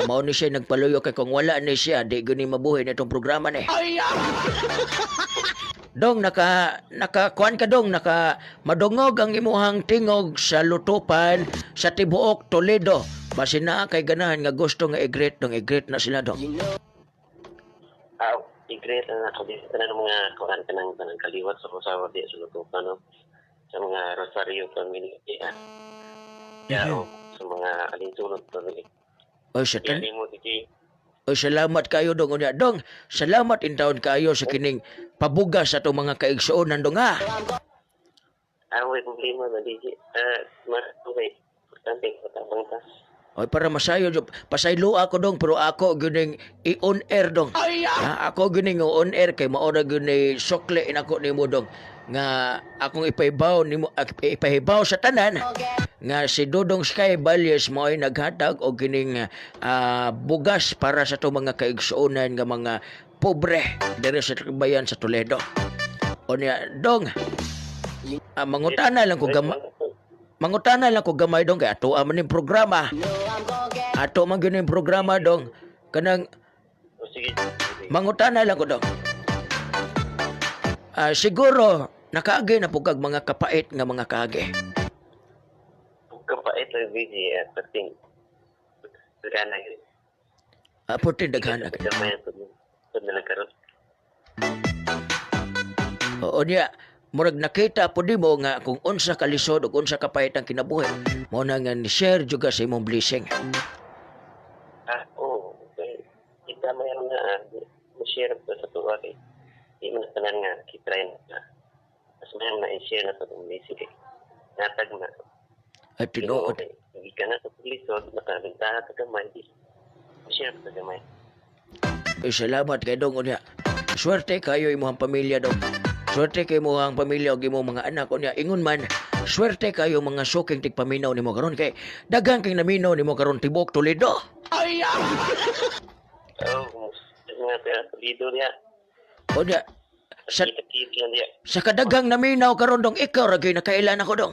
Mao ni siya nagpaluyo kay kung wala ni siya, di gani mabuhi na itong programa ni. Dong, naka naka kuan ka, dong, naka madungog ang imuhang tingog sa lutupan sa tibuok Toledo. Basin naa kay ganahan nga gusto nga i-greet, dong, i-greet na sila, dong. Ah, i-greet na ako dito tanan ng mga kuan kanang kanang kaliwat sa usawa di sa lutupan, no. Sa mga Rosario family. Yeah. Yeah, oh, sa mga Alinsunod family. Oy, sa Yeah, mo, DJ. Oy, salamat kayo, dong. Unya, dong, salamat intawon kayo sa kining pabugas sa atong mga kaigsuonan, dong, ha. Ah, may problema na, DJ. Ah, mas okay. Importante katabang ta. Oy, para masayo jud, pasaylo ako, dong, pero ako gining i-on air, dong. Ha, ako gining on air kay mao ra gyud ni sukli nako nimo, dong, nga akong ipahibaw nimo, ipahibaw sa tanan nga si Dodong Sky Valles mo ay naghatag og kining bugas para sa atong mga kaigsuonan nga mga pobre diri sa bayan sa Toledo. Unya, dong, mangutana lang ko gamay, dong, kay ato man ning programa. Ato man gyud ning programa, dong. Kanang O sige. mangutana lang ko, dong. Siguro nakaagi na pud kag mga kapait nga mga kaagi. Kapait lang, DJ, at pating. Gana yun. Puti daghan. Gamay ang pud na lang karon. Oo niya, murag nakita po nimo nga kung unsa kalisod ug unsa kapait ang kinabuhi. Mao na nga ni-share jud ka sa imong blessing. Ah, oo. Okay. Kita mo yan nga, mo-share ko sa tuwa kay. Di mo na tanan nga, kitry na. Mas mayroon na i-share na sa itong basic eh. Natag na. At tinuod. Okay. Hindi ka na sa paglisod, makabentaha ka gamay. Mo-share ka gamay. Eh, salamat kay dong, unya. Swerte kayo imong pamilya, dong. Swerte kay imong pamilya ug imong mga anak, unya. Ingon man, swerte kayo mga suking tigpaminaw nimo karon kay daghan kay naminaw nimo karon tibuok Toledo. Oh, mga pera Toledo niya. Unya sa Kita-kita lang niya. sa kadaghang naminaw karon, dong, ikaw ra gyud nakailan ako, dong.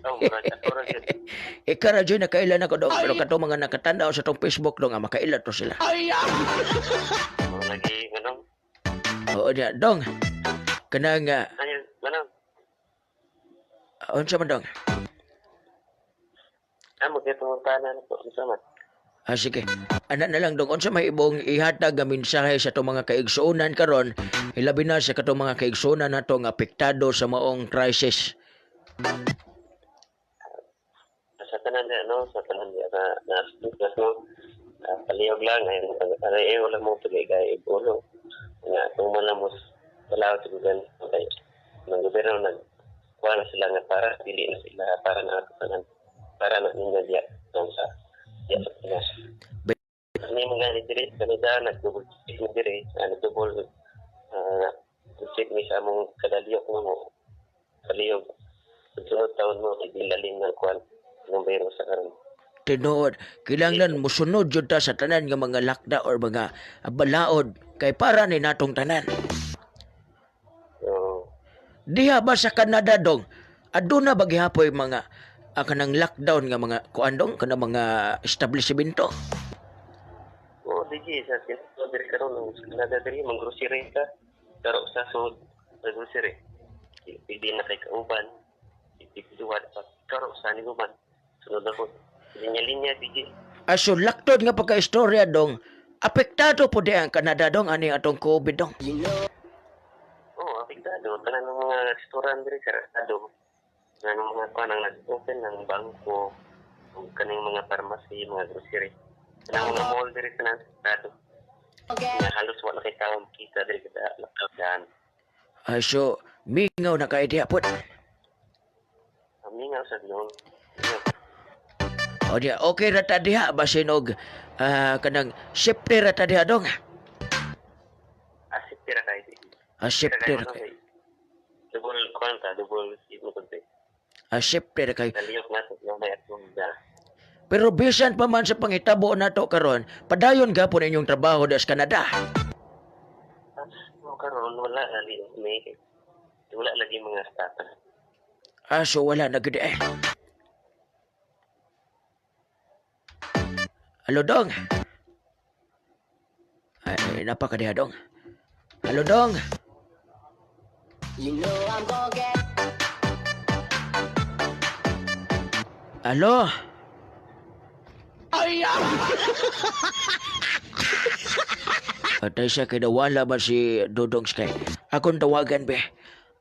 Oh, murag ako ra gyud. Ikaw ra gyud nakailan ako, dong, pero kato mga nakatanaw sa tong Facebook, dong, makaila to sila. Mga lagi, manong. Oo niya, dong. Kanang Ayun, manong. unsa man, dong? Ah, magkatungtanan na po. Unsa man? Ah, sige. Ana na lang, dong, unsa may ibong ihatag nga mensahe sa atong mga kaigsuonan karon, hilabi na sa katong mga kaigsuonan nato nga apektado sa maong crisis? Sa tanan niya, no? Sa tanan niya, na, na, na, no? Ah, paliyog lang, ay, ay, wala mo pagigay, ulo. Nga, kung man mo, wala sa gobyerno, kay, ng gobyerno, nag, kuha na sila nga para, dili na sila, para na ato tanan, para na ninyo diya, nang sa, diya sa Pinas. Ano yung mga diri, Canada, nag-double check ni diri, nag-double, check ni sa among kadaliyok mo, kaliyog, sunod taon mo, tigilalim ng kuan, ng virus sa karon. Tinuod, kinahanglan mosunod jud ta sa tanan nga mga lockdown or mga balaod kay para ni natong tanan. So, Diha ba sa Canada, dong? Aduna ba gihapoy mga kanang lockdown nga mga kuan, dong, kanang mga establishmento? Oo, digi sa tinto diri karon ang sa Canada diri mang grocery ka. Pero sa sud sa grocery. Pwede na kay kauban. Pwede pa. Karo sa ni uban. Sunod ako. Linya-linya digi. Aso laktod nga pagka-istorya, dong, apektado po di ang Canada, dong, ani atong COVID, dong? Oo, apektado. Tanan ng mga restaurant diri sarado. Tanan ng mga kuan ang nag-open ng bangko, ug kaning mga pharmacy, mga grocery. Tanan mga mall diri tanan sarado. Nga halos wala kay tawo makita diri kada lockdown. Aso mingaw na kay diha pod. Mingaw sa noon. Mingaw. O diya, okay ra ta diha basin og kanang safety ra ta diha, dong. Asip tira kay. Safety ra kay. Double kwanta, double seat mo kunti. Ah, safety ra kayo. Naliyok na sa may atunda. Pero bisan pa man sa pangitabo nato karon, padayon gapon inyong trabaho das Canada. Mo karon wala naliyok may. Wala lagi mga status. Ah, so wala na gid eh. Halo dong. Ay, napakadiha dong. Halo dong. You know I'm gonna get. Halo. Ay! Patay siya kay nawala ba si Dodong Sky. Akong tawagan be.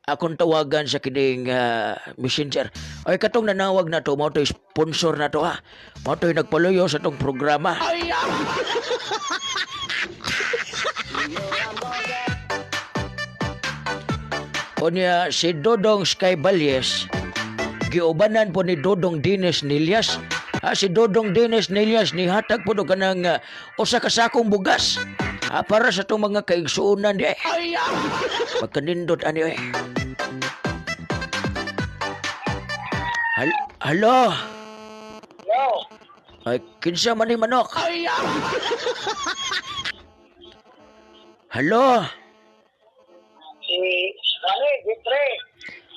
Akong tawagan sa kining messenger. Ay katong nanawag na to, mao to'y sponsor na to ha. Mao to'y nagpaluyo sa tong programa. Unya si Dodong Sky Balyes giubanan po ni Dodong Dines Nilias. Ha, si Dodong Dines Nilias nihatag po do kanang usa ka sakong bugas. Ha, para sa itong mga kaigsuonan di. Pagkanindot ani eh. Halo. Yo. Ay, kinsa man ni manok? Halo. Si Rani, Jeffrey.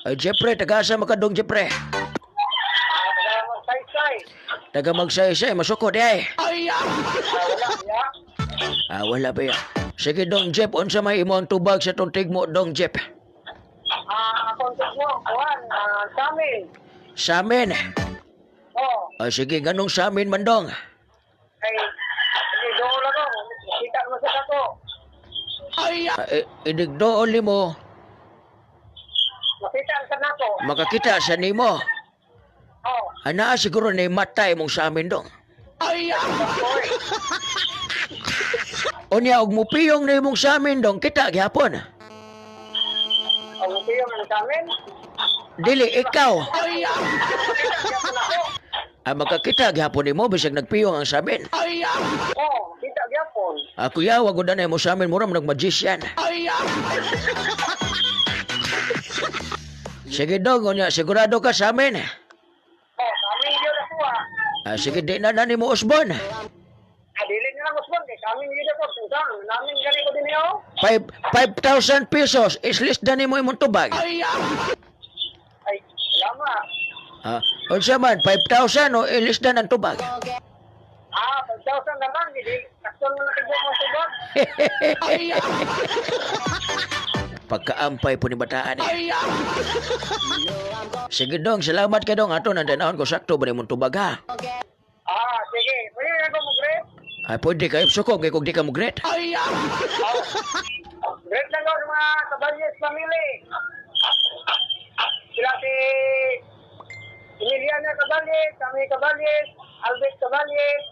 Ay, Jeffrey, taga-asa makadong Jeffrey? Taga Magsaysay. Taga magsaysay, masukod eh. Ah, wala niya. Ah, wala ba yan? Sige, Dong Jeff, unsa may imo ang tubag sa tong tigmo, Dong Jeff? Ah, kontak mo, kuan, sa amin. Sa amin. Oh, Ah, sige, ganong sa amin man, Dong? ay, hindi, doon ako. Kita mo sa ako. Ah, idigdool nimo, Makita ang sa nako. makakita sa nimo. Oh, Anaa siguro ni matay mong sa amin, Dong. oy. Unya, og mupiyong na imong sa amin, Dong, kita gihapon. Ang upiyong ang sa amin. Dili, ikaw. Makita gyapon ako. Ah, makakita gihapon nimo bisag nagpiyong ang sa amin. Oh, kita gyapon. Ako ya, wag na mo sa amin, mura man nag-magician. Sige dong, unya, sigurado ka sa amin. Oh, sa amin gyud ako ah. Ah, sige, di na na ni mo usbon. Ah, dili na lang usbon kay sa amin gyud ako. Saan? Namin gani ko din oh. 5,000 pesos, islis na ni mo imong tubag. Ay, salamat. Ah, unsa man, 5,000 o ilis na ng tubag. Ah, 5,000 na lang. Hindi, takson mo na kagyo mo subag. Pagkaampay po ni bataan eh. Sige dong, salamat kay dong. Ato nang tanawon ko sakto ba ni mong tubag ha? Ah, sige. Pwede na ko mag-greet? Ay, pwede kayo suko, kay kung di ka mo great. Great lang ko sa mga Caballes family. Sila si Emiliana Caballes, Sammy Caballes, Albert Caballes,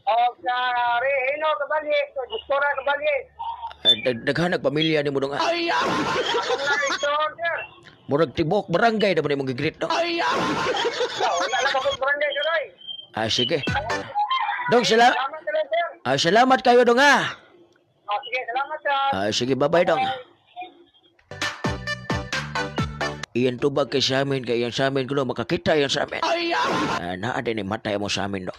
o sa Regino Caballes, o Justora Caballes. Ay, daghan pamilya ni mo dong ha. Ako na Hector, sir. Murag tibok barangay na ba ni mong gigreet dong? Ah, wala lang ako sa barangay, sir. Ay. Ah, sige. Dong, sala Salamat sir, sir. ah, salamat kayo dong ha. Ah, sige, salamat, sir. Ah, sige, bye-bye dong. Iyan tubag kay sa amin, kay iyan sa amin kuno makakita iyan sa amin. Ah, naa din ni matay mo sa amin dong.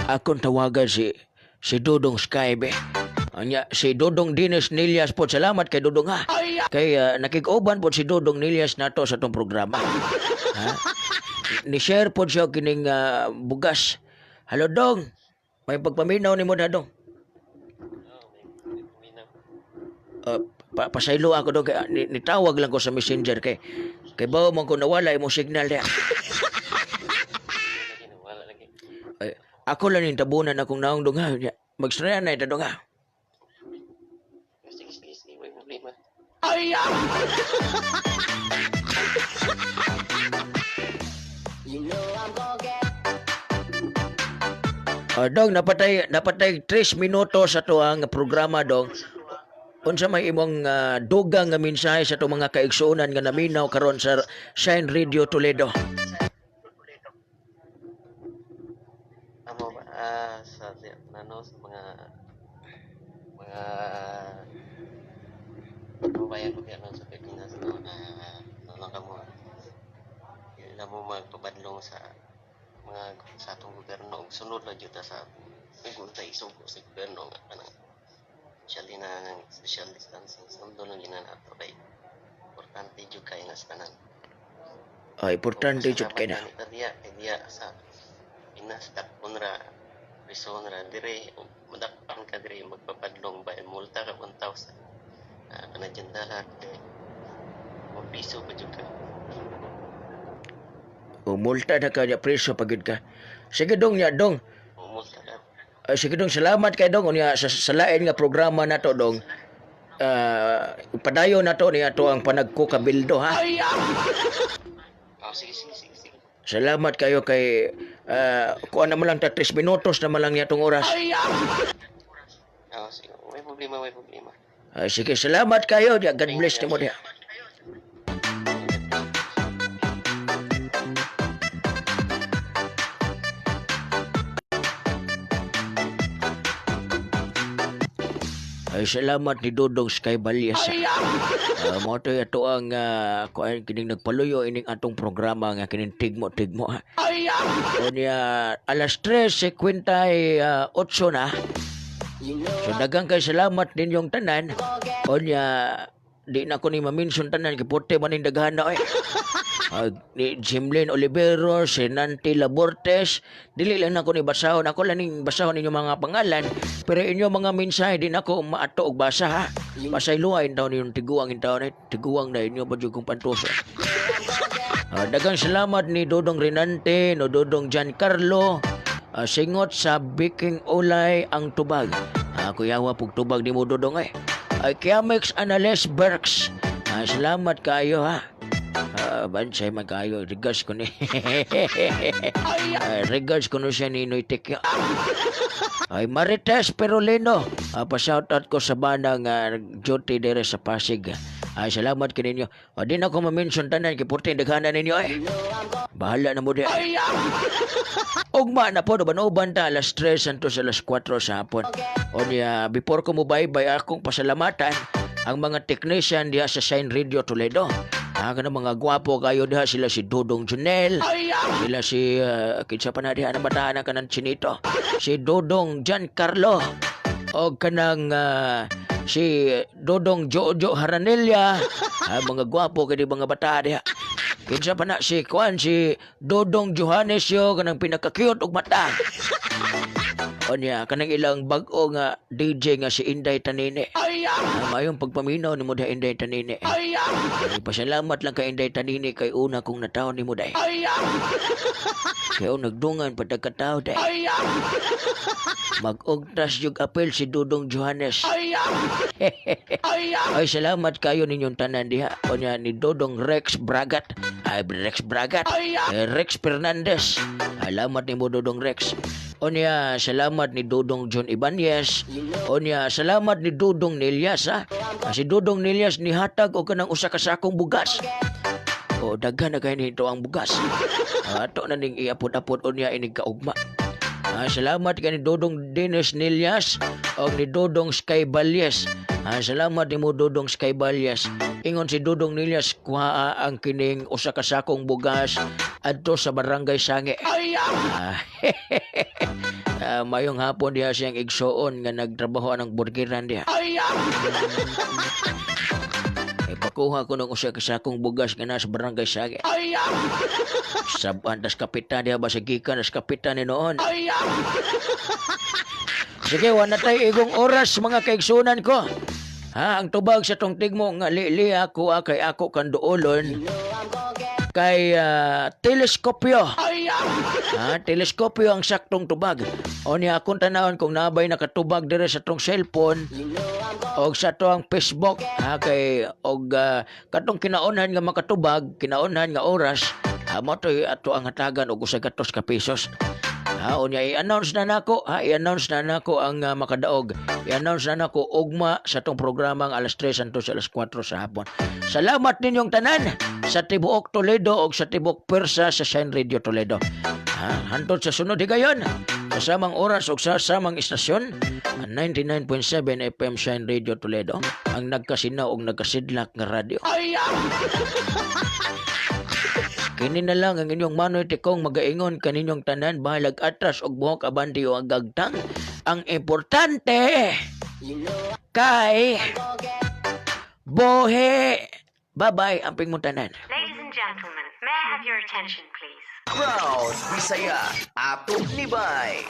Akong tawagan si si Dodong Skybe. Anya, si Dodong Dines Nilias po. Salamat kay Dodong ha. Kay nakig-uban po si Dodong Nilias nato sa tong programa. Ha? Ni-share po siya kining bugas. Halo Dong. May pagpaminaw ni mo na Dong. Pasaylo ako dong kay nitawag lang ko sa messenger kay kay bawo man ko nawala imong signal diha. Wala lagi. Ay, ako lang yung tabunan akong naong dong ha. Magstorya na ito dong ha. Sige, sige, sige. May problema. You know I'm gonna get. Ah, dong, napatay napatay 3 minuto sa tuang programa dong. Unsa may imong dugang nga mensahe sa itong mga kaigsuonan nga naminaw karon sa Shine Radio Toledo? Amo ba? Mga kababayan ko diyan sa Pilipinas, no, na ano lang kamo, dili na mo magpabadlong sa mga sa atong gobyerno ug sunod lang jud ta sa ug unsay isugo sa gobyerno nga kanang especially na ng social distancing. Sundon lang gyud na nato kay importante jud kay na sa tanan. Ay, importante jud Pasalamat kay na. gani ta diya kay diya sa Pinas dakpon ra, prison ra. Dire madakpan ka dire, magpapadlong ba, multa ka 1,000 Canadian dollar eh, o piso pa jud ka. O multa na ka niya, preso pagid ka. Sige dong niya dong. O multa ka. Ay, sige dong, salamat kay dong unya sa lain nga programa nato dong. Padayon nato niya to ang panagkukabildo ha. Oh, sige sige sige sige. Salamat kayo kay kuan na mo lang ta 3 minutos na man lang niya tong oras. Oh, sige, may problema, may problema. Ay, sige, salamat kayo. Diya. God bless nimo diya. Ay, salamat ni Dodong Sky Balyas. Mo to ato ang kuan kining nagpaluyo ining atong programa nga kining tigmo-tigmo ha. Unya alas 3:58 na. So daghang kay salamat ninyong tanan. Unya di na ko ni maminson tanan kay puti man ning daghan na oy. Ni Jimlyn Olivero, si Nanti Labortes, dili lang nako ni basahon. Ako lang ning basahon inyong mga pangalan, pero inyong mga mensahe di nako maato og basa ha. Pasayloa in taon inyong tiguang in taon eh. Tiguang na inyo pa jud kong pantuso. Daghang salamat ni Dodong Renante, no Dodong Giancarlo. Singot sa Biking Ulay ang tubag. Kuyawa pug tubag ni mo Dodong eh. Ay Kiamex Anales Berks. Salamat kayo ha. Bansay man kayo. Regards ko ni. Regards ko no siya ni Noy Tekyo. Ay Marites Perolino. Pa-shoutout ko sa banang duty dire sa Pasig. Ay salamat kininyo. O di na ko ma-mention tanan kay purti daghanan ninyo eh. Bahala na mo di. Ugma na po, uban-uban ta alas 3 anto sa alas 4 sa hapon. O niya, before ko mo bye-bye, akong pasalamatan ang mga technician diha sa Shine Radio Toledo. Kanang mga gwapo kayo diha, sila si Dodong Junel, sila si, kinsa pa na diha na bataan na kanang chinito, si Dodong Giancarlo, o kanang si Dodong Jojo Haranilla, mga gwapo kay di mga bata diha. Kinsa pa na si Kwan, si Dodong Johannes yo, kanang pinaka-cute og mata. O niya, kanang ilang bag-o nga DJ nga si Inday Tanini. Mayong pagpaminaw ni mo diha Inday Tanini. Ay, pasalamat lang kay Inday Tanini kay una kong nataon ni mo dai. Kay nagdungan patagkatao dai. Mag-ugtas yung apel si Dudong Johannes. Ay, salamat kayo ninyong tanan diha. O niya, ni Dodong Rex Bragat. Ay, Rex Bragat. Eh, Rex Fernandez. Salamat ni mo, Dodong Rex. O niya, salamat ni Dodong John Ibanez. O niya, salamat ni Dodong Nelias, ha. Si Dodong Nelias nihatag og kanang usa ka sakong bugas. O, daghan na kayo nito ang bugas. Ato na ning iapod-apod o niya inig kaugma. Salamat kay ni Dodong Dennis Nelias o ni Dodong Sky Balyes. Salamat nimo Dodong Sky Balyes. Ingon si Dodong Nelias kuha ang kining usa ka sakong bugas adto sa Barangay Sange. Mayong hapon diha siyang igsuon nga nagtrabaho ang burgeran diha. Pakuha ko ng usa ka sakong bugas nga nasa Barangay Sange. Saban tas kapitan diha ba sa gikan tas kapitan ni noon. Sige, wala tayo igong oras mga kaigsunan ko. Ha, ang tubag sa tong tigmo nga lili ako kay ako kanduolon kay teleskopyo. Ha, teleskopyo ang saktong tubag. O niya akong tanawon kung nabay nakatubag dire sa tong cellphone og sa to ang Facebook ha kay og katong kinaunhan nga makatubag, kinaunhan nga oras, ha mo to'y ato ang hatagan og usa ka ka pesos. Ha, unya i-announce na nako, ha, i-announce na nako ang makadaog. I-announce na nako ugma sa tong programang alas 3 anto sa alas 4 sa hapon. Salamat ninyong tanan sa tibuok Toledo og sa tibuok Persa sa Shine Radio Toledo. Ha, hantod sa sunod higayon. Sa samang oras ug sa samang istasyon, ang 99.7 FM Shine Radio Toledo, ang nagkasinaw og nagkasidlak nga radyo. Kini na lang ang inyong manoy tikong magaingon kaninyong tanan, bahalag atras og buhok abandi o ang gagtang. Ang importante kay buhi. Bye-bye, amping mong tanan. Ladies and gentlemen, may I have your attention, please? Proud Bisaya, atop ni Bay.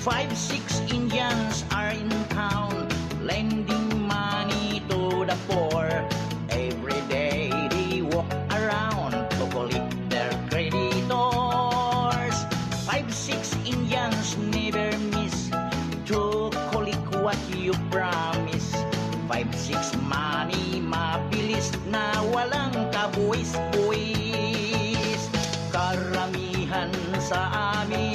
Five, six Indians are in town, lending money to the poor. Every day they walk around to collect their creditors. Five, six Indians never miss to collect what you promise. Five, six money mabilis na walang kabuwis-buwis. Karamihan sa amin